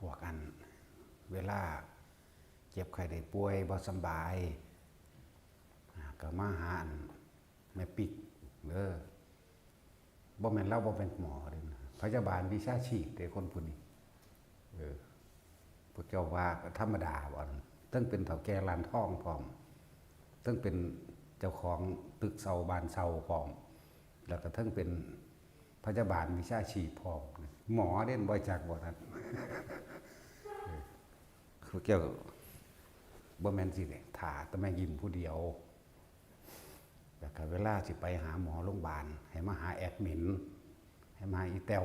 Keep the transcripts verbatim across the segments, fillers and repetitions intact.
บอกอัน เวลาเจ็บไข้ได้ป่วยบ่สำบาย อ่า ก็มาหาอันแม่ปิ๊กเด้อ บ่แม่นลาวบ่เป็นหมอเด้นะ พยาบาลวิชาชีพเด้คนผู้นี้ เออ พวกเจ้าว่าธรรมดาบ่ เทิงเป็นเฒ่าแก่ร้านทองพร้อม เทิงเป็นเจ้าของตึกเซาบ้านเซาพร้อม แล้วก็เทิงเป็นพยาบาลวิชาชีพพร้อม หมอเด้ บ่จักบ่นั่น เออ พวกเจ้าบ่แม่นสิได้ท่าแต่แม่ยิ้มผู้เดียว แล้วก็เวลาสิไปหาหมอโรงพยาบาล ให้มาหาแอดมิน ให้มาหาอีแต้ว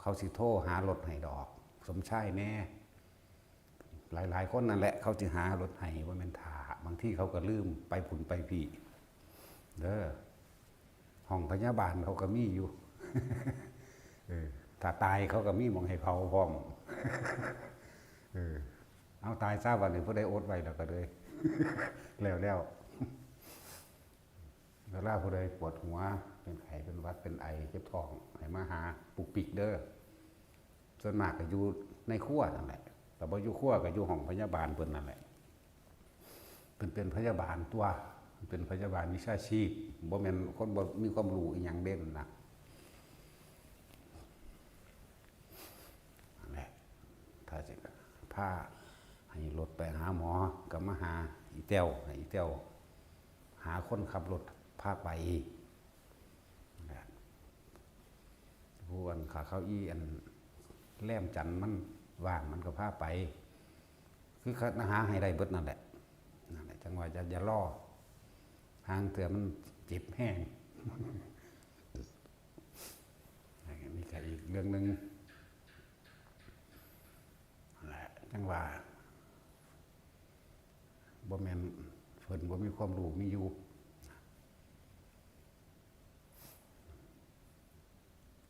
เขาสิโทรหารถให้ดอก สมชายแน่ หลายๆคนนั่นแหละ เขาสิหารถให้ บ่แม่นท่า บางทีเขาก็ลืมไปพุ้นไปพี้ เด้อ ห้องพยาบาลเขาก็มีอยู่ เออ ถ้าตายเขาก็มีหม่องให้เผาพร้อม เออ เอาตายซะบัดนี้ ผู้ใดอดไว้แล้วก็เลย แล้วๆ เวลาผู้ใดปวดหัว เป็นไข้ เป็นหวัด เป็นไอ เจ็บท้อง ให้มาหาปุ๊กปิ๊กเด้อ ส่วนมากก็อยู่ในครัวนั่นแหละ แต่บ่อยู่ครัวก็อยู่ห้องพยาบาลเพิ่นนั่นแหละ เพิ่นเป็นพยาบาลตัว เพิ่นเป็นพยาบาลวิชาชีพ บ่แม่นคนบ่มีความรู้อีหยังเด้นั่นนะ นั่นแหละ ถ้าสิพาให้รถไปหาหมอ ก็มาหาอีแต้ว ให้อีแต้วหาคนขับรถพาไป ผู้อันขาเข้าอี้อันแลมจันทน์มันว่างมันก็พาไป คือคัดหาให้ได้เบิดนั่นแหละ นั่นแหละ จังว่าอย่า อย่ารอ ห่างเทื่อมันเจ็บแฮง นี่ก็อีกเรื่องหนึ่งแหละ จังว่า บ่แม่นเพิ่นบ่มีความรู้ มีอยู่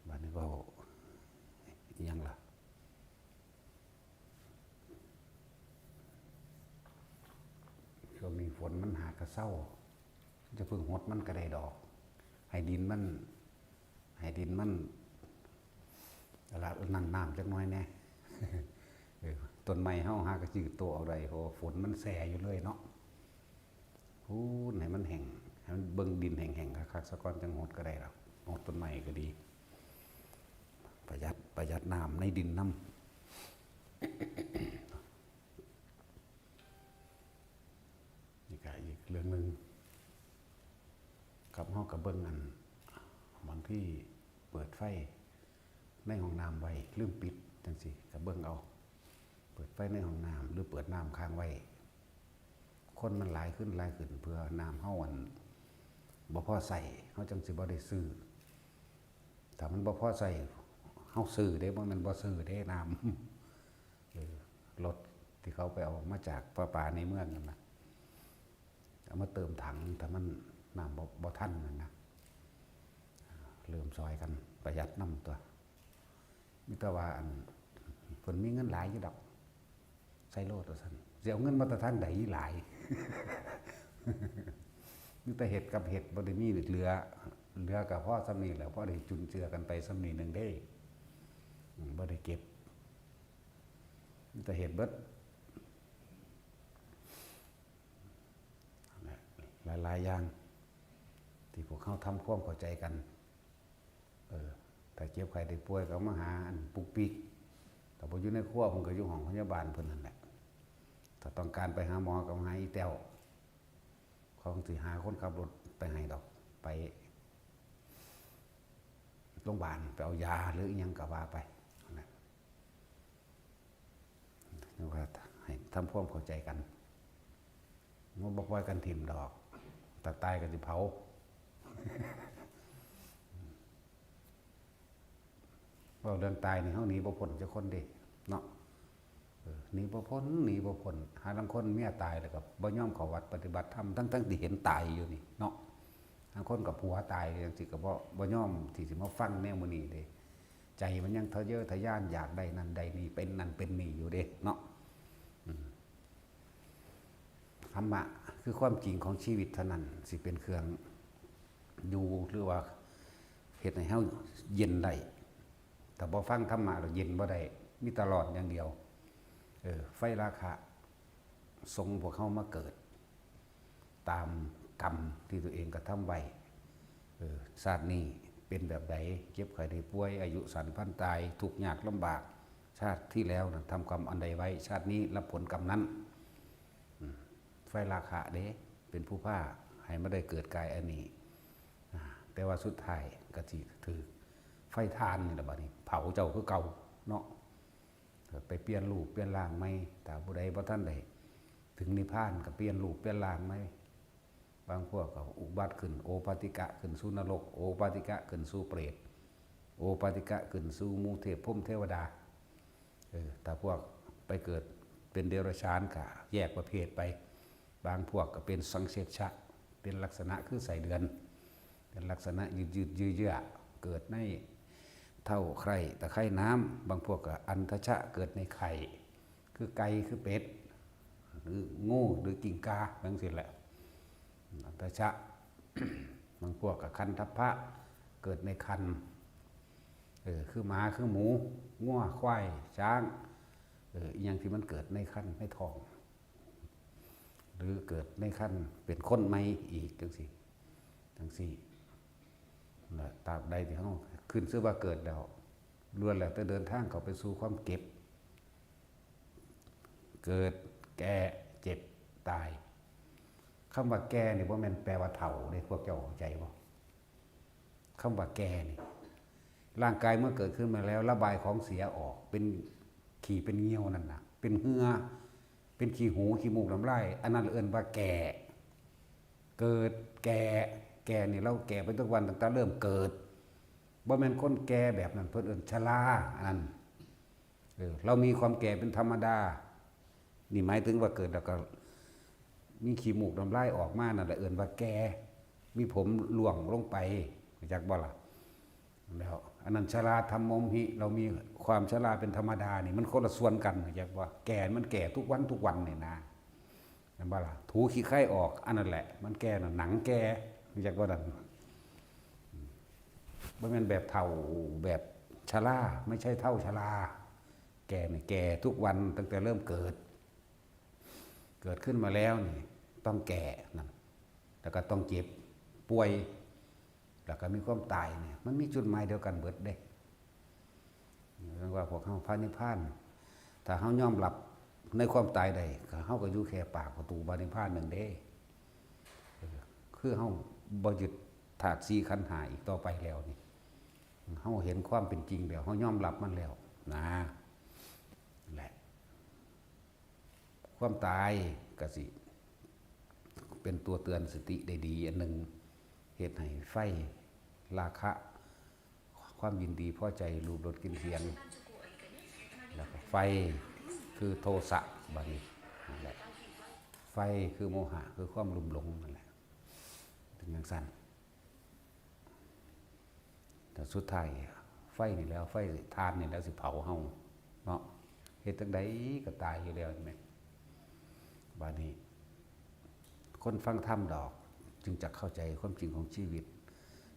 บัดนี้เว้าอิหยังล่ะ ช่วงนี้ฝนมันหากะเซา จะเพิ่งหดมันก็ได้ดอก ให้ดินมัน ให้ดินมัน ละนั่นน้ำจักหน่อยแน่ เออ ต้นไม้เฮาหากะจืดโตเอาได้ เพราะว่าฝนมันแช่อยู่เลยเนาะ พูนให้มันแห้ง ให้มันเบิ่งดินแห้งๆคักๆซะก่อน จังหดก็ได้ดอก หดต้นไม้ก็ดี ประหยัด ประหยัดน้ำในดินนำ นี่ก็อีกเรื่องหนึ่ง กับเฮาก็เบิ่งอัน บางทีเปิดไฟในห้องน้ำไว้ ลืมปิดจังซี้ ก็เบิ่งเอา เปิดไฟในห้องน้ำ หรือเปิดน้ำค้างไว้ คนมันหลายขึ้นหลายขึ้น เพื่อน้ำเฮาอัน บ่พอใช้ เฮาจังสิบ่ได้ซื้อ ถ้ามันบ่พอใช้ เฮาซื้อเด้ บ่แม่นบ่ซื้อเด้น้ำ เออ รถที่เขาไปเอามาจากประปาในเมืองนั่นนะ เอามาเติมถัง ถ้ามันน้ำบ่ บ่ทันนั่นนะ เริ่มซอยกันประหยัดนำตัว มีแต่ว่าอัน เพิ่นมีเงินหลายอยู่ดอก ใส่โลดว่าซั่น สิเอาเงินมาแต่ทางใดหลาย มีแต่เฮ็ดกับเฮ็ด บ่ได้มีเหลือ เหลือก็พอส่ำนี้แหละ พอได้จุนเจือกันไปส่ำนี้หนึ่งเด้ อืม บ่ได้เก็บ มีแต่เฮ็ดเบิด หลายๆอย่าง ที่พวกเฮาทำความเข้าใจกัน เออ ถ้าเจ็บไข้ได้ป่วยก็มาหาอันปุ๊กปิ๊ก ถ้าบ่อยู่ในครัวเพิ่นก็อยู่ห้องพยาบาลเพิ่นนั่นแหละ ถ้าต้องการไปหาหมอก็มาหาอีแต้ว เขาสิหาคนขับรถไปให้ดอก ไปโรงพยาบาล ไปเอายาหรืออิหยังก็ว่าไปนั่นแหละ นึกว่าให้ทำความเข้าใจกัน มันบ่ปล่อยกันถิ่มดอก ถ้าตายก็สิเผา เว้าเรื่องตายนี่ เฮาหนีบ่พ้นจักคนเด้ เนาะ เออ หนีบ่พ้น หนีบ่พ้น หาลางคนเมียตายแล้วก็บ่ยอมเข้าวัดปฏิบัติธรรม ทั้งๆที่เห็นตายอยู่นี่ เนาะ ลางคนก็ผัวตายจังซี้ก็บ่ บ่ยอมที่สิมาฟังแนวมื้อนี้เด้ ใจมันยังทะเยอทะยานอยากได้นั่นได้นี่ เป็นนั่นเป็นนี่อยู่เด้ เนาะ อืม ธรรมะคือความจริงของชีวิตเท่านั้น สิเป็นเครื่องอยู่ หรือว่าเฮ็ดให้เฮาเย็นได้ ถ้าบ่ฟังธรรมะแล้วเย็นบ่ได้ มีแต่ร้อนอย่างเดียว เออ ไฟราคะส่งพวกเฮามาเกิด ตามกรรมที่ตัวเองกระทำไว้ เออ ชาตินี้เป็นแบบใด เจ็บไข้ได้ป่วย อายุสั้นพลันตาย ทุกข์ยากลำบาก ชาติที่แล้วนะทำกรรมอันใดไว้ ชาตินี้รับผลกรรมนั้น อืม ไฟราคะเด้ เป็นผู้พาให้มาได้เกิดกายอันนี้ อ่า แต่ว่าสุดท้ายก็สิถืกไฟถ่านนี่แหละบัดนี้ เผาเจ้าคือเก่าเนาะ ไปเปลี่ยนรูปเปลี่ยนร่างใหม่ ถ้าผู้ใดบ่ทันได้ถึงนิพพานก็เปลี่ยนรูปเปลี่ยนร่างใหม่ บางพวกก็อุบัติขึ้น โอปปาติกะขึ้นสู่นรก โอปปาติกะขึ้นสู่เปรต โอปปาติกะขึ้นสู่หมู่เทพพรหมเทวดา เออ ถ้าพวกไปเกิดเป็นเดรัจฉานก็แยกประเภทไป บางพวกก็เป็นสังเสชชะ เป็นลักษณะคือไส้เดือน เป็นลักษณะยืดๆ เยื้อๆ เกิดในเถ้าไคร่ตะไคร่น้ำ บางพวกก็อันทชะ เกิดในไข่ คือไก่ คือเป็ด หรืองู หรือกิ้งก่า จั่งซี้แหละ อันทชะ บางพวกก็คันทัพพะ เกิดในครรภ์ เออ คือหมา คือหมู งัว ควาย ช้าง เออ อิหยังที่มันเกิดในครรภ์ ในท้อง หรือเกิดในครรภ์เป็นคนใหม่อีก จั่งซี้ จั่งซี้ และตราบใดที่เฮาขึ้นชื่อว่าเกิดแล้ว ล้วนแล้วแต่เดินทางเข้าไปสู่ความเก็บ เกิด แก่ เจ็บ ตาย คำว่าแก่นี่บ่แม่นแปลว่าเฒ่าเด้ พวกเจ้าเข้าใจบ่ คำว่าแก่นี่ ร่างกายเมื่อเกิดขึ้นมาแล้ว ระบายของเสียออก เป็นขี้เป็นเยี่ยวนั่นน่ะ เป็นเหงื่อ เป็นขี้หูขี้มูกน้ำลาย อันนั้นเอิ้นว่าแก่ เกิด แก่ แก่นี่เราแก่ไปทุกวันตั้งแต่เริ่มเกิด บ่แม่นคนแก่แบบนั้น เพิ่นเอิ้นชรา อันนั้น เออ เรามีความแก่เป็นธรรมดา นี่หมายถึงว่าเกิดแล้วก็มีขี้มูกน้ำลายออกมานั่นแหละ เอิ้นว่าแก่ มีผมร่วงลงไป รู้จักบ่ล่ะ แล้ว อันนั้นชราธัมโมมหิ เรามีความชราเป็นธรรมดานี่ มันคนละส่วนกัน รู้จักบ่ แก่มันแก่ทุกวันทุกวันนี่นะ เห็นบ่ล่ะ ถูขี้ไคร้ออก อันนั้นแหละ มันแก่น่ะ หนังแก่ รู้จักบ่นั่น บ่แม่นแบบเฒ่า แบบชรา ไม่ใช่เฒ่าชรา แก่นี่แก่ทุกวันตั้งแต่เริ่มเกิด เกิดขึ้นมาแล้วนี่ ต้องแก่นั่น แล้วก็ต้องเจ็บ ป่วย แล้วก็มีความตายเนี่ย มันมีจุดหมายเดียวกันเบิดเด้ เรียกว่าพวกเฮาพระนิพพาน ถ้าเฮายอมรับในความตายได้ ก็เฮาก็อยู่แค่ปากประตูพระนิพพานนั่นเด้ เออ คือเฮาบ่ยึดธาตุสี่ขันธ์ห้าอีกต่อไปแล้วนี่ เฮาเห็นความเป็นจริงแล้ว เฮายอมรับมันแล้วนะ แหละ ความตายก็สิเป็นตัวเตือนสติได้ดีอันหนึ่ง เฮ็ดให้ไฟราคะ ความยินดีพอใจ รูปรสกลิ่นเสียง แล้วก็ไฟคือโทสะ บัดนี้นั่นแหละ ไฟคือโมหะ คือความลุ่มหลงนั่นแหละ เป็นจั่งซั้น แต่สุดท้ายไฟนี่แหล้ว ไฟถ่านนี่แหล้วสิเผาเฮาเนาะ เฮ็ดจั่งใดก็ตายอยู่แล้วแม่นบ่ บาดนี้ คนฟังธรรมดอก จึงจะเข้าใจความจริงของชีวิต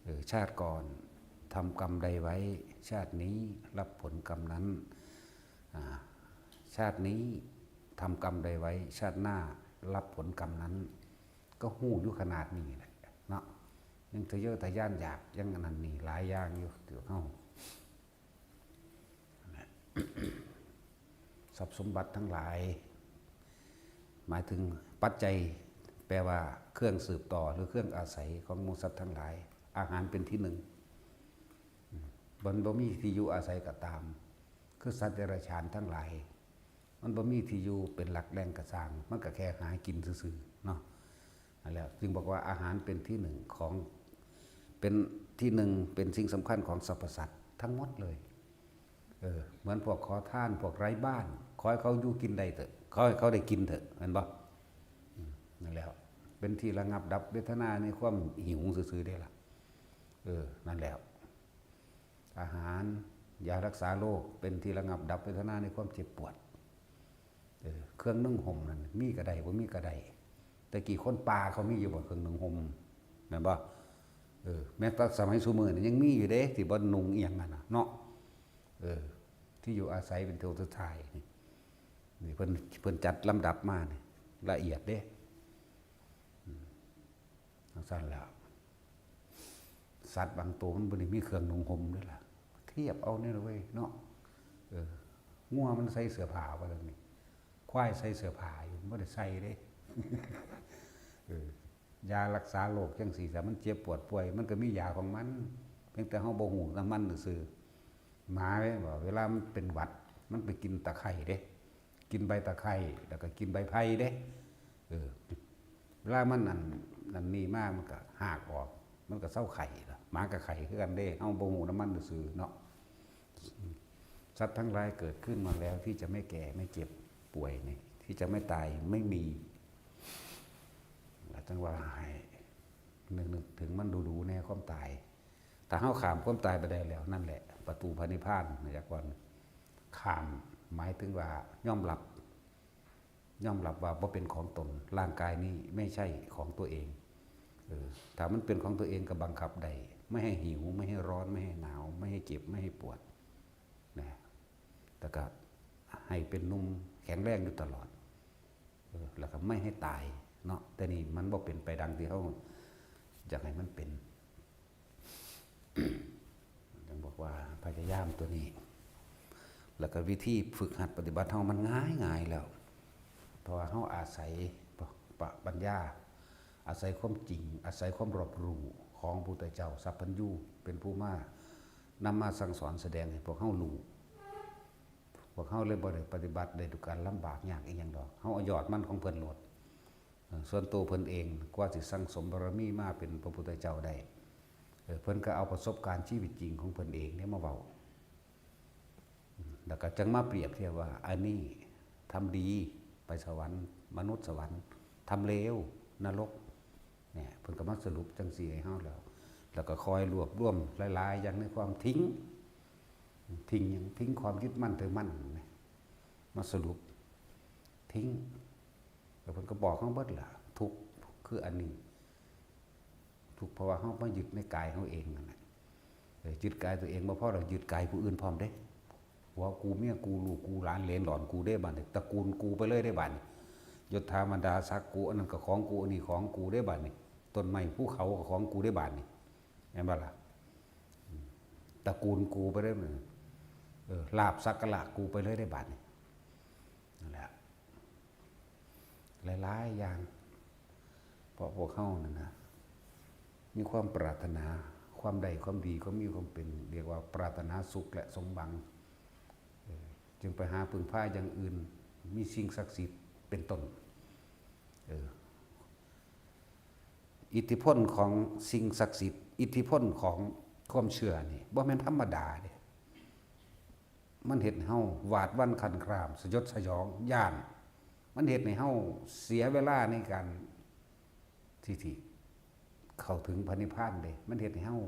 เออ ชาติก่อนทำกรรมใดไว้ ชาตินี้รับผลกรรมนั้น อ่า ชาตินี้ทำกรรมใดไว้ ชาติหน้ารับผลกรรมนั้น ก็ฮู้อยู่ขนาดนี้แหละเนาะ ยังทะเยอทะยานอยาก ยังอันนั้นนี่หลายอย่างอยู่ ตัวเฮา ทรัพย์สมบัติทั้งหลาย หมายถึงปัจจัย แปลว่าเครื่องสืบต่อหรือเครื่องอาศัยของหมู่สัตว์ทั้งหลาย อาหารเป็นที่หนึ่ง มันบ่มีที่อยู่อาศัยก็ตาม คือสัตว์เดรัจฉานทั้งหลาย มันบ่มีที่อยู่เป็นหลักแหล่งก็ซ่าง มันก็แค่หากินซื่อๆ เนาะ นั่นแหละ จึงบอกว่าอาหารเป็นที่หนึ่งของ เป็นที่หนึ่ง เป็นสิ่งสำคัญของสรรพสัตว์ทั้งหมดเลย เออ เหมือนพวกขอทาน พวกไร้บ้าน ขอให้เขาอยู่กินได้เถอะ ขอให้เขาได้กินเถอะ แม่นบ่ อืม นั่นแหละ เป็นที่ระงับดับเวทนาในความหิวซื่อๆ เด้ล่ะ เออ นั่นแหละ อาหาร ยารักษาโรค เป็นที่ระงับดับเวทนาในความเจ็บปวด เออ เครื่องนุ่งห่มนั่น มีก็ได้ บ่มีก็ได้ แต่กี้คนป่าเขามีอยู่บ่ เครื่องนุ่งห่ม แม่นบ่ เออ แม้แต่สมัยซุมื้อนี่ยังมีอยู่เด้ ที่บ่นุ่งอิหยังนั่นน่ะเนาะ เออ ที่อยู่อาศัยเป็นตัวสุดท้ายนี่ นี่เพิ่น เพิ่นจัดลำดับมานี่ ละเอียดเด้ อืม จั่งซั้นแหล้ว สัตว์บางตัวมันบ่ได้มีเครื่องนุ่งห่มเด้ล่ะ เทียบเอานี่ล่ะเว้ยเนาะ เออ งัวมันใส่เสื้อผ้าว่าซั่นนี่ ควายใส่เสื้อผ้าอยู่ มันบ่ได้ใส่เด้ เออ ยารักษาโรคจั่งซี้ ถ้ามันเจ็บปวดป่วย มันก็มียาของมัน เพียงแต่เฮาบ่ฮู้นำมันซื่อๆ หมาเด้ เวลามันเป็นหวัด มันไปกินตะไคร้เด้ กินใบตะไคร้ แล้วก็กินใบไผ่เด้ เออ เวลามันนั่น นั่นนี่มา มันก็ฮากออก มันก็เซาไข้ล่ะ หมาก็ไข้คือกันเด้ เฮาบ่ฮู้นำมันซื่อๆ เนาะ สัตว์ทั้งหลายเกิดขึ้นมาแล้วที่จะไม่แก่ ไม่เจ็บป่วยนี่ ที่จะไม่ตาย ไม่มี แล้วจั่งว่าให้นึก นึกถึงมันดูๆ แน่ความตาย ถ้าเฮาข้ามความตายไปได้แล้ว นั่นแหละ ประตูพระนิพพานนะ จักว่า ข้ามหมายถึงว่ายอมรับ ยอมรับว่าบ่เป็นของตน ร่างกายนี้ไม่ใช่ของตัวเอง เออ ถ้ามันเป็นของตัวเองก็บังคับได้ ไม่ให้หิว ไม่ให้ร้อน ไม่ให้หนาว ไม่ให้เจ็บ ไม่ให้ปวด นะ แล้วก็ให้เป็นหนุ่มแข็งแรงอยู่ตลอด เออ แล้วก็ไม่ให้ตายเนาะ แต่นี่มันบ่เป็นไปดังที่เฮาอยากให้มันเป็น จั่งบอกว่าพยายามตัวนี้ แล้วก็วิธีฝึกหัดปฏิบัติเฮามันง่ายๆ แล้ว เพราะว่าเฮาอาศัยปะ ปัญญา อาศัยความจริง อาศัยความรอบรู้ของพระพุทธเจ้าสัพพัญญู เป็นผู้มานำมาสั่งสอนแสดงให้พวกเฮารู้ พวกเฮาเลยบ่ได้ปฏิบัติได้ด้วยการลำบากยากอีหยังดอก เฮาเอายอดมันของเพิ่นโลด เอ่อ ส่วนตัวเพิ่นเองกว่าสิสั่งสมบารมีมาเป็นพระพุทธเจ้าได้ เอ่อ เพิ่นก็เอาประสบการณ์ชีวิตจริงของเพิ่นเองเนี่ยมาเว้า อืม แล้วก็จั่งมาเปรียบเทียบว่า อันนี้ทำดีไปสวรรค์ มนุษย์สวรรค์ ทำเลวนรก เนี่ย เพิ่นก็มาสรุปจั่งซี้ให้เฮาแล้ว แล้วก็คอยรวบรวมหลายๆ อย่างในความทิ้ง ทิ้งหยัง ทิ้งความยึดมั่นถือมั่นนะ มาสรุป ทิ้ง แล้วเพิ่นก็บอกเฮาเบิดล่ะ ทุกข์คืออันนี้ ทุกข์เพราะว่าเฮามายึดในกายเฮาเองนั่นแหละ เออ ยึดกายตัวเองบ่พอดอก ยึดกายผู้อื่นพร้อมเด้ ผัวกู เมียกู ลูกกู หลานเหลนหลอนกูเด้บัดนี้ ตระกูลกูไปเลยเด้บัดนี้ ยศถาบรรดาศักดิ์กู อันนั้นก็ของกู อันนี้ของกูเด้บัดนี้ ต้นไม้ภูเขาก็ของกูเด้บัดนี้ แม่นบ่ล่ะ อืม ตระกูลกูไปเลยบัดนี้ เออ ลาภสักการะกูไปเลยเด้บัดนี้ นั่นแหละ หลายๆ อย่าง เพราะพวกเฮานั่นนะ มีความปรารถนา ความได้ความดี ความมีความเป็น เรียกว่าปรารถนาสุขและสมหวัง เออ จึงไปหาพึ่งพาอย่างอื่น มีสิ่งศักดิ์สิทธิ์เป็นต้น เออ อิทธิพลของสิ่งศักดิ์สิทธิ์ อิทธิพลของความเชื่อนี่ บ่แม่นธรรมดาเด้ มันเฮ็ดให้เฮาหวาดหวั่นคลั่นคราม สยดสยอง ย้าน มันเฮ็ดให้เฮาเสียเวลาในการที่ ที่เข้าถึงพระนิพพานเด้ มันเฮ็ดให้เฮา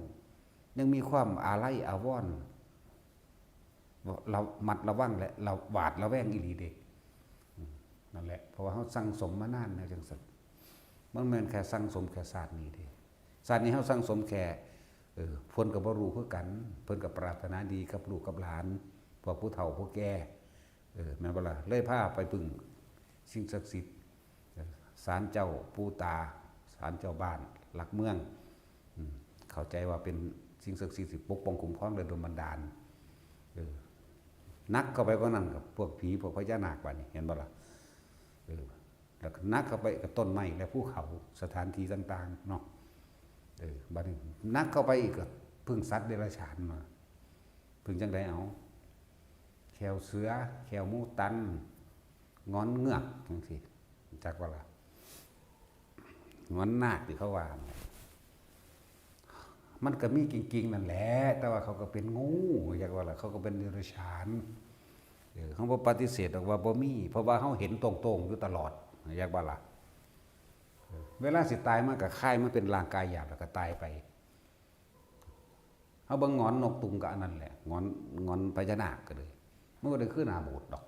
ยังมีความอาลัยอาวรณ์ ระมัดระวังและระหวาดระแวงอีหลีเด้ อืม นั่นแหละ เพราะว่าเฮาสั่งสมมานานแล้วจั่งซั้น มันแม่นแค่สั่งสมแค่ชาตินี้เด้ ชาตินี้เฮาสั่งสมแค่ เออ เพิ่นก็บ่รู้คือกัน เพิ่นก็ปรารถนาดีกับลูกกับหลาน พวกผู้เฒ่าผู้แก่ เออ แม่นบ่ล่ะ เลยพาไปพึ่งสิ่งศักดิ์สิทธิ์ เออ ศาลเจ้าปู่ตา ศาลเจ้าบ้าน หลักเมือง อืม เข้าใจว่าเป็นสิ่งศักดิ์สิทธิ์สิปกป้องคุ้มครองและดลบันดาล เออ หนักเข้าไปกว่านั้นก็พวกผี พวกพญานาคบัดนี้ เห็นบ่ล่ะ เออ แล้วก็หนักเข้าไปก็ต้นไม้และภูเขา สถานที่ต่างๆ เนาะ เออ บัดนี้หนักเข้าไปอีกก็พึ่งสัตว์เดรัจฉานมา พึ่งจั่งใดเอา แข้วเสือ แข้วหมูตัน งอนเงือกจั่งซี้ จักว่าล่ะ งอนนาคที่เขาว่านั่นแหละ มันก็มีจริงๆ นั่นแหละ แต่ว่าเขาก็เป็นงู จักว่าล่ะ เขาก็เป็นเดรัจฉาน เออ เขาบ่ปฏิเสธดอกว่าบ่มี เพราะว่าเขาเห็นตรงๆ อยู่ตลอด จักว่าล่ะ เออ เวลาสิตายมันก็คายมาเป็นร่างกายหยาบแล้วก็ตายไป เฮาเบิ่งงอนนกตุ่งก็อันนั้นแหละ งอน งอนพญานาคก็เลย มันก็ได้คือหน้าบูดดอก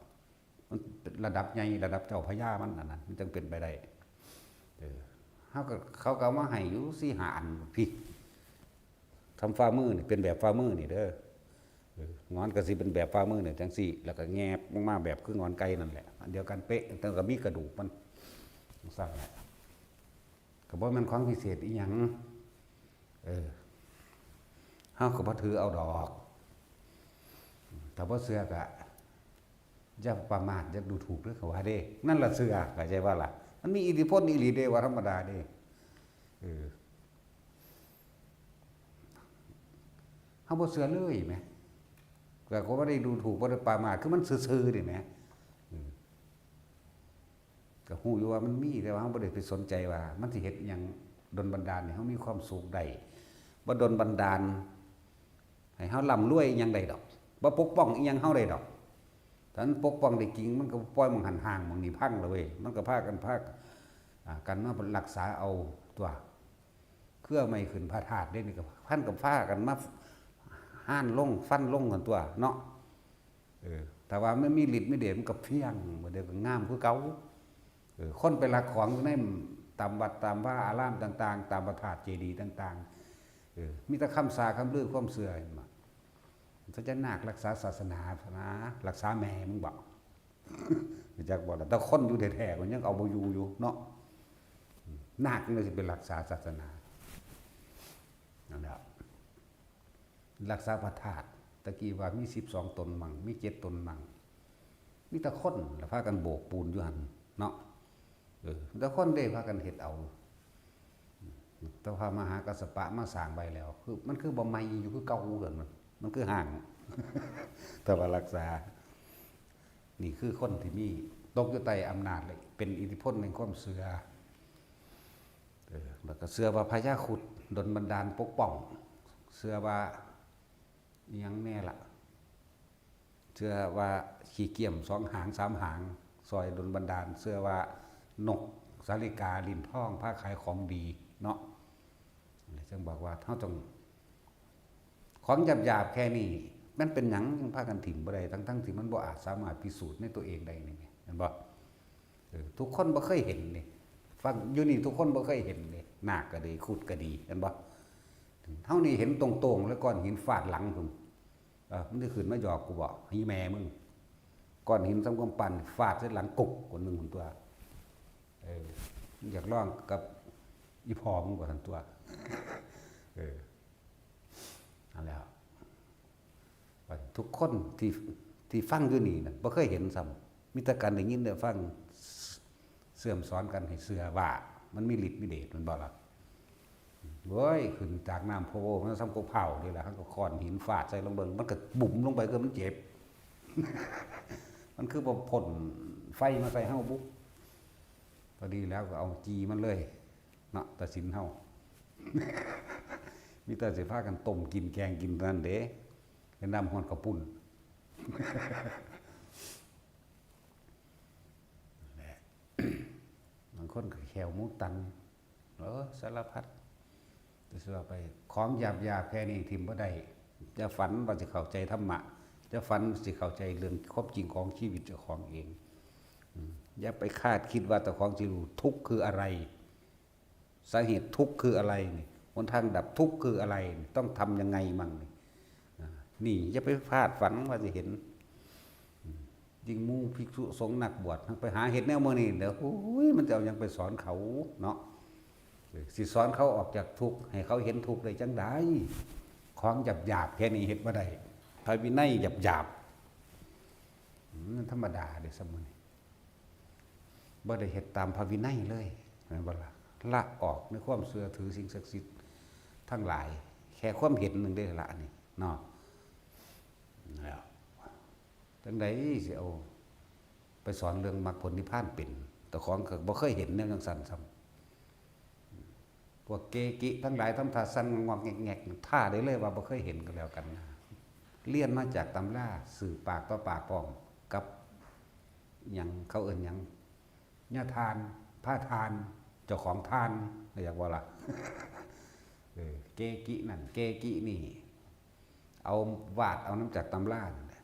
มันเป็นระดับใหญ่ ระดับเจ้าพญามันอันนั้น มันจั่งเป็นไปได้ เออ เฮาก็ เขาก็เอามาให้อยู่สี่ห้าอัน พี้ ทำฝ่ามือนี่ เป็นแบบฝ่ามือนี่เด้อ หงอนก็สิเป็นแบบฝ่ามือเนี่ยจังซี่ แล้วก็แงบลงมาแบบคืองอนไก่นั่นแหละ อันเดียวกันเป๊ะ แต่ก็มีกระดูกมันจังซั่นแหละ ก็บ่แม่นของพิเศษอีหยัง เออ เฮาก็บ่ถือเอาดอก ถ้าบ่เชื่อก็อย่าประมาท อย่าดูถูกเด้อ เขาว่าเด้ นั่นล่ะเชื่อ เข้าใจบ่ล่ะ มันมีอิทธิพลอีหลีเด้ ว่าธรรมดาเด้ เออ เฮาบ่เชื่อเลยแหม ก็ ก็บ่ได้ดูถูก บ่ได้ประมาท คือมันซื่อๆนี่แหม อืม ก็ฮู้อยู่ว่ามันมี แต่ว่าเฮาบ่ได้ไปสนใจว่ามันสิเฮ็ดอิหยังดลบันดาลให้เฮามีความสุขได้ บ่ดลบันดาลให้เฮาร่ำรวยอิหยังได้ดอก บ่ปกป้องอิหยังเฮาได้ดอก ถ้ามันปกป้องได้จริง มันก็บ่ปล่อยหม่องหั้นฮ้างหม่องนี้พังแล้วเว้ย มันก็พากัน พา อ่า กันมารักษาเอาตั่ว เครือไม้ขึ้นพระธาตุเด้นี่ก็ พันกับพากันมาฮ้านลง ฟันลงกันตั่วเนาะ เออ ถ้าว่ามันมีฤทธิ์มีเดชมันก็เพียง บัดเดี๋ยวก็งามคือเก่า เออ คนไปลักของอยู่ในตามวัดตามวาอารามต่างๆ ตามพระธาตุเจดีย์ต่างๆ เออ มีแต่คำสาปคำลือความเชื่อ เห็นบ่ พญานาครักษาศาสนานะ รักษาแม่มึงบ่ รู้จักบ่ล่ะ แต่คนอยู่แท้ๆ มันยังเอาบ่อยู่อยู่เนาะ นาคมันสิไปรักษาศาสนา นั่นแหละ รักษาพระธาตุ ตะกี้ว่ามีสิบสองตนมั่ง มีเจ็ดตนมั่ง มีแต่คนละพากันโบกปูนอยู่หั่นเนาะ เออ แต่คนเด้พากันเฮ็ดเอา แต่พระมหากัสสปะมาสร้างไว้แล้ว คือ มันคือบ่ใหม่อยู่คือเก่าเกินมัน มันคือฮ้าง แต่ว่ารักษา นี่คือคนที่มี ตกอยู่ใต้อำนาจเลย เป็นอิทธิพลแห่งความเชื่อ เออ แล้วก็เชื่อว่าพญาครุฑดลบันดาลปกป้อง เชื่อว่าอิหยังแน่ล่ะ เชื่อว่าขี้เกียมสองหางสามหาง ซอยดลบันดาล เชื่อว่านกสาลิกาลิ้นทองพาขายของดีเนาะ จั่งบอกว่าเฮาต้อง ของหยาบๆ แค่นี้ มันเป็นหยังยังพากันถิ่มบ่ได้ ทั้งๆ ที่มันบ่อาจสามารถพิสูจน์ในตัวเองได้นี่แหม เห็นบ่ เออ ทุกคนบ่เคยเห็นนี่ ฟังอยู่นี่ทุกคนบ่เคยเห็นนี่ นาคก็ดี ครุฑก็ดี เห็นบ่ เฮานี่เห็นตรงๆ แล้วก้อนหินฟาดหลังพุ้น เออ มึงสิขึ้นมาหยอกกูบ่ อีแม่มึง ก้อนหินส่ำกำปั้นฟาดใส่หลังกุกคนหนึ่งพุ้นตั่ว เออ มึงอยากลองกับอีพ่อมึงบ่ซั่นตั่ว เออ นั่นแหละ ทุกคนที่ ที่ฟังอยู่นี่น่ะ บ่เคยเห็นซ้ำ มีแต่การได้ยินได้ฟัง เสื่อมสอนกันให้เชื่อว่ามันมีฤทธิ์มีเดช แม่นบ่ล่ะ โอ้ย ขึ้นจากน้ำโพธิ์มาส่ำกกเผานี่แหละ เฮาก็ค้อนหินฟาดใส่ลองเบิ่ง มันก็บุ๋มลงไป คือมันเจ็บ มันคือบ่พ่นไฟมาใส่เฮาบุ พอดีแล้วก็เอาจีมันเลย เนาะ ตัดสินเฮา มีแต่สิพากันต้มกินแกงกินเท่านั้นเด้ เป็นน้ำฮ้อนข้าวปุ้น แหละ บางคนก็แขวหมูตัน เออ สารพัด แต่สิว่าไป ของหยาบๆ แค่นี้ถิ่มบ่ได้ จะฝันว่าสิเข้าใจธรรมะ จะฝันสิเข้าใจเรื่องความจริงของชีวิตเจ้าของเอง อืม อย่าไปคาดคิดว่าเจ้าของสิรู้ทุกข์คืออะไร สาเหตุทุกข์คืออะไรนี่ หนทางดับทุกข์คืออะไรนี่ ต้องทำยังไงมั่งนี่ อ่า นี่อย่าไปคาดฝันว่าสิเห็น อืม ยิ่งหมู่ภิกษุสงฆ์นักบวช ไปหาเฮ็ดแนวมื้อนี้ เดี๋ยว โอ้ย มันจะเอาหยังไปสอนเขาเนาะ เออ สิสอนเขาออกจากทุกข์ ให้เขาเห็นทุกข์ได้จั่งใด ของหยาบๆ แค่นี้เฮ็ดบ่ได้ พระวินัยหยาบๆ อืม มันธรรมดาเด้ สมมุติ บ่ได้เฮ็ดตามพระวินัยเลย แม่นบ่ล่ะ ละออกในความเชื่อถือสิ่งศักดิ์สิทธิ์ทั้งหลาย แค่ความเห็นหนึ่งเด้ล่ะนี่เนาะ แล้วจั่งใดสิเอาไปสอนเรื่องมรรคผลนิพพานเป็น เจ้าของก็บ่เคยเห็นแนวจั่งซั้นซ้ำ พวกเกกิทั้งหลายทำท่าสั่นงอกแงกๆ ท่าได้เลยว่าบ่เคยเห็นก็แล้วกันนะ เรียนมาจากตำรา สืบปากต่อปากพร้อมกับ หยัง เขาเอิ้นหยัง ญาทาน พาทาน เจ้าของทาน เรียกว่าล่ะ เออ เกกินั่น เกกินี่ เอาวาดเอานำจากตำรานั่นแหละ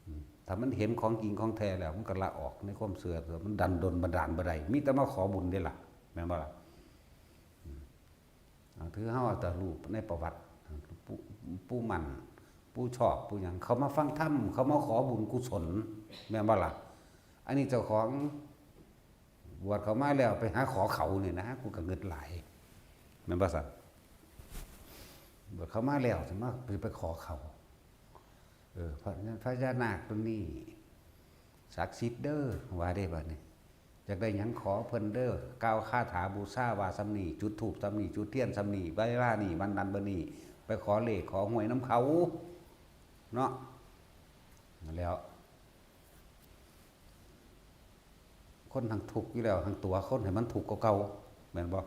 อืม ถ้ามันเห็นของจริงของแท้แล้ว มันก็ละออกในความเชื่อ มันดันดลบันดาลบ่ได้ มีแต่มาขอบุญเด้ล่ะ แม่นบ่ล่ะ อืม อ่า ถือเฮาเอาแต่รูปในประวัติ ปู่ ปู่หมั่น ผู้ชอบผู้หยัง เขามาฟังธรรม เขามาขอบุญกุศล แม่นบ่ล่ะ อันนี้เจ้าของบวชเข้ามาแล้วไปหาขอเขานี่นะ กูก็งึดหลาย แม่นบ่ซั่น บวชเข้ามาแล้วสิมาไปขอเขา เออ พระ พญานาคตัวนี้ ศักดิ์สิทธิ์เด้อ ว่าได้บัดนี้ อยากได้หยังขอเพิ่นเด้อ กล่าวคาถาบูชาว่าซำนี้ จุดธูปซำนี้ จุดเทียนซำนี้ เวลานี้ วันนั้นวันนี้ ไปขอเลขขอหวยนำเขา เนาะ นั่นแหล้ว คนทั้งทุกข์อยู่แล้ว ทั้งตัวคนให้มันทุกข์กว่าเก่า แม่นบ่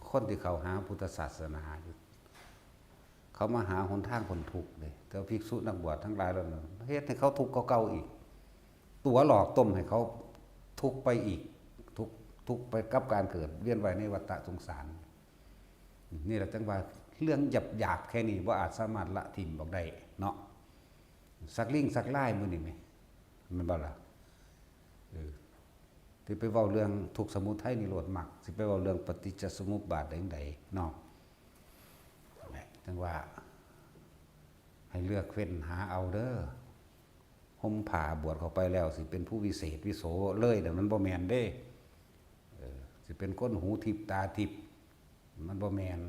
คนที่เข้าหาพุทธศาสนาอยู่ เขามาหาหนทางพ้นทุกข์เด้ แต่ว่าภิกษุนักบวชทั้งหลายเหล่านั้น เฮ็ดให้เขาทุกข์กว่าเก่าอีก ตั๋วหลอกต้มให้เขาทุกข์ไปอีก ทุกข์ ทุกข์ไปกับการเกิดเวียนว่ายในวัฏสงสาร นี่แหละจั่งว่าเรื่องหยาบๆแค่นี้บ่อาจสามารถละถิ่มออกได้เนาะ สักลิ่งสักลายมื้อนี้แหม แม่นบ่ล่ะ เออ สิไปเว้าเรื่องทุกข์สมุทัยนิโรธมรรค สิไปเว้าเรื่องปฏิจจสมุปบาทได้จั่งใดเนาะ นั่นแหละ จั่งว่า ให้เลือกเฟ้นหาเอาเด้อ ห่มผ้าบวชเข้าไปแล้วสิเป็นผู้วิเศษวิโสเลย แต่มันบ่แม่นเด้ เออ สิเป็นคนหูทิพย์ตาทิพย์ มันบ่แม่น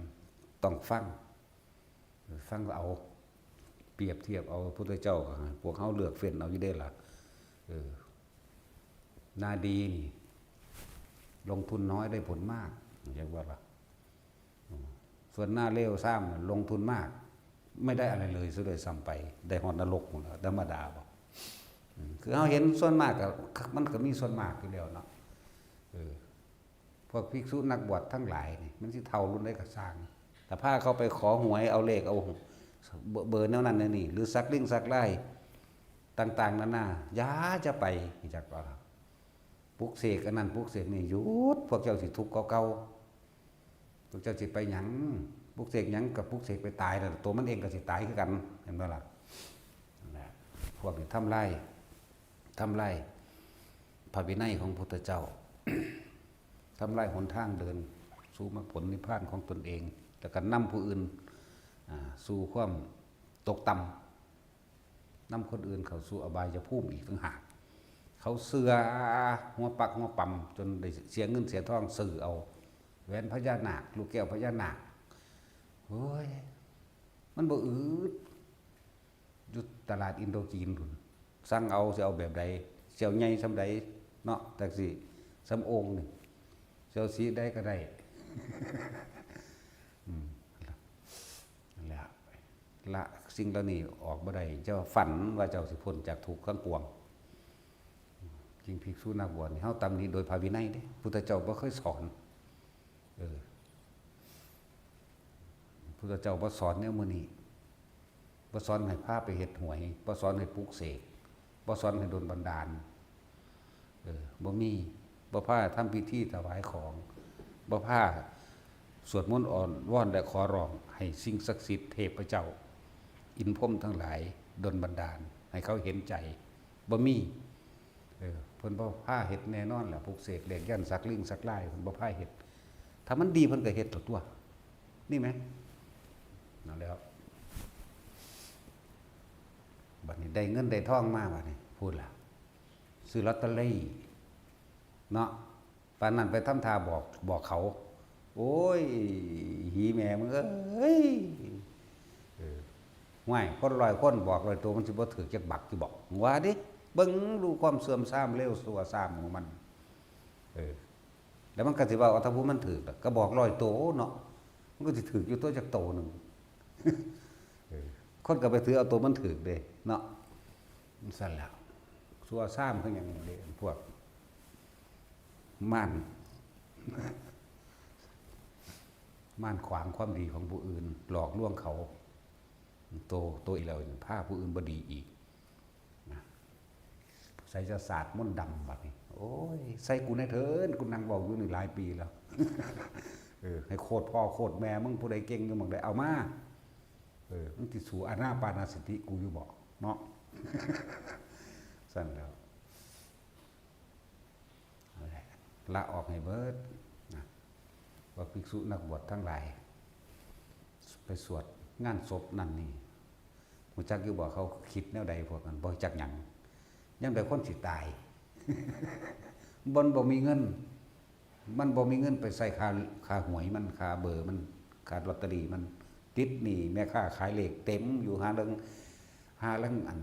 ต้องฟัง ฟังเอา เปรียบเทียบเอา พุทธเจ้าก็ให้พวกเฮาเลือกเฟ้นเอาอยู่เด้ล่ะ เออ นาดีนี่ ลงทุนน้อยได้ผลมาก เรียกว่าล่ะ อืม ส่วนนาเลวซ้ำน่ะลงทุนมาก ไม่ได้อะไรเลยซะด้วยซ้ำไป ได้ฮอดนรกหมดแล้ว ธรรมดาบ่ อืม คือเฮาเห็นส่วนมากก็ มันก็มีส่วนมากอยู่แล้วเนาะ เออ พวกภิกษุนักบวชทั้งหลายนี่ มันสิเฒ่ารุ่นใดก็ซ่าง ถ้าพาเขาไปขอหวยเอาเลขเอาเบอร์ เบอร์แนวนั้นแนวนี้ หรือสักลิ่งสักลายต่างๆนานา อย่าจะไป จักว่า ปลุกเสกอันนั้นปลุกเสกนี่ หยุด พวกเจ้าสิทุกข์กว่าเก่า พวกเจ้าสิไปหยัง ปลุกเสกหยังก็ปลุกเสกไปตายนั่นล่ะ ตัวมันเองก็สิตายคือกัน เห็นบ่ล่ะ นั่นแหละ พวกนี้ทำลาย ทำลายพระวินัยของพุทธเจ้า ทำลายหนทางเดินสู่มรรคผลนิพพานของตนเอง แล้วก็นำผู้อื่น อ่า สู่ความตกต่ำ นำคนอื่นเข้าสู่อบายภูมิอีกต่างหาก เขาเชื่อหัวปักหัวปั๊ม จนได้เสียเงินเสียทองซื้อเอา แหวนพญานาค ลูกแก้วพญานาค โอ้ย มันบ่อืด อยู่ตลาดอินโดจีนพุ้น สั่งเอาสิเอาแบบใด สิเอาใหญ่ส่ำใดเนาะ จักสิส่ำโอ่งนี่ สิเอาสีใดก็ได้ อืม นั่นแหละ ละสิ่งเหล่านี้ออกบ่ได้ เจ้าฝันว่าเจ้าสิพ้นจากทุกข์ทั้งปวง จริงภิกษุนักบวชนี่ เฮาตำหนิโดยพระวินัยเด้ พุทธเจ้าบ่เคยสอน เออ พุทธเจ้าบ่สอนแนวมื้อนี้ บ่สอนให้พาไปเฮ็ดหวย บ่สอนให้ปลุกเสก บ่สอนให้ดลบันดาล เออ บ่มี บ่พาทำพิธีถวายของ บ่พาสวดมนต์อ้อนวอนและขอร้องให้สิ่งศักดิ์สิทธิ์เทพเจ้า อินพรหมทั้งหลายดลบันดาลให้เขาเห็นใจ บ่มี เออ เพิ่นบ่พาเฮ็ดแน่นอนแหละ ปลุกเสกเลขยันต์สักลิ่งสักลาย เพิ่นบ่พาเฮ็ด ถ้ามันดีเพิ่นก็เฮ็ดตั๊ว นี่แหม นั่นแหล้ว บัดนี้ได้เงินได้ทองมาบัดนี้ พูดล่ะ ซื้อลอตเตอรี่ เนาะ ปานนั้นไปทำท่าบอก บอกเขา โอ้ย หีแม่มึงเอ้ย เออ ห้วย คนร้อยคนบอกร้อยตัว มันสิบ่ถืกจักบักอยู่บ่ ว่าดิ เบิ่งดูความเสื่อมทรามเลวทรัมของมัน เออ แล้วมันก็สิว่า เอา ถ้าผู้มันถืกล่ะ ก็บอกร้อยตัวเนาะ มันก็สิถืกอยู่ตัวจักโตหนึ่ง เออ คนก็ไปถือเอาตัวมันถืกเด้เนาะ มันซั่นแหละ ซัวซ้ำคือหยังเด้ พวกม่าน ม่านขวางความดีของผู้อื่น หลอกลวงเขา โต โตอีกแล้ว พาผู้อื่นบ่ดีอีก นะ ใส่จะศาสตร์มนต์ดำบัดนี้ โอ้ย ใส่กูแน่เถิน กูนั่งเว้าอยู่นี่หลายปีแล้ว เออ ให้โคตรพ่อโคตรแม่มึง ผู้ใดเก่งอยู่หม่องใด เอามา เออ มึงสิสู้อานาปานสติกูอยู่บ่ เนาะ ซั่นแหล้ว นั่นแหละ ละออกให้เบิดนะ ว่าภิกษุนักบวชทั้งหลาย ไปสวด งานศพนั่นนี่ ฮู้จักอยู่บ่ เขาคิดแนวใดพวกนั้น บ่จักหยัง ยามใดคนสิตาย บ่ บ่มีเงิน มันบ่มีเงินไปใส่ค่า ค่าหวยมัน ค่าเบอร์มัน ค่าลอตเตอรี่มัน ติดหนี้แม่ค้าขายเลขเต็มอยู่ หาเรื่อง หาเรื่องอัน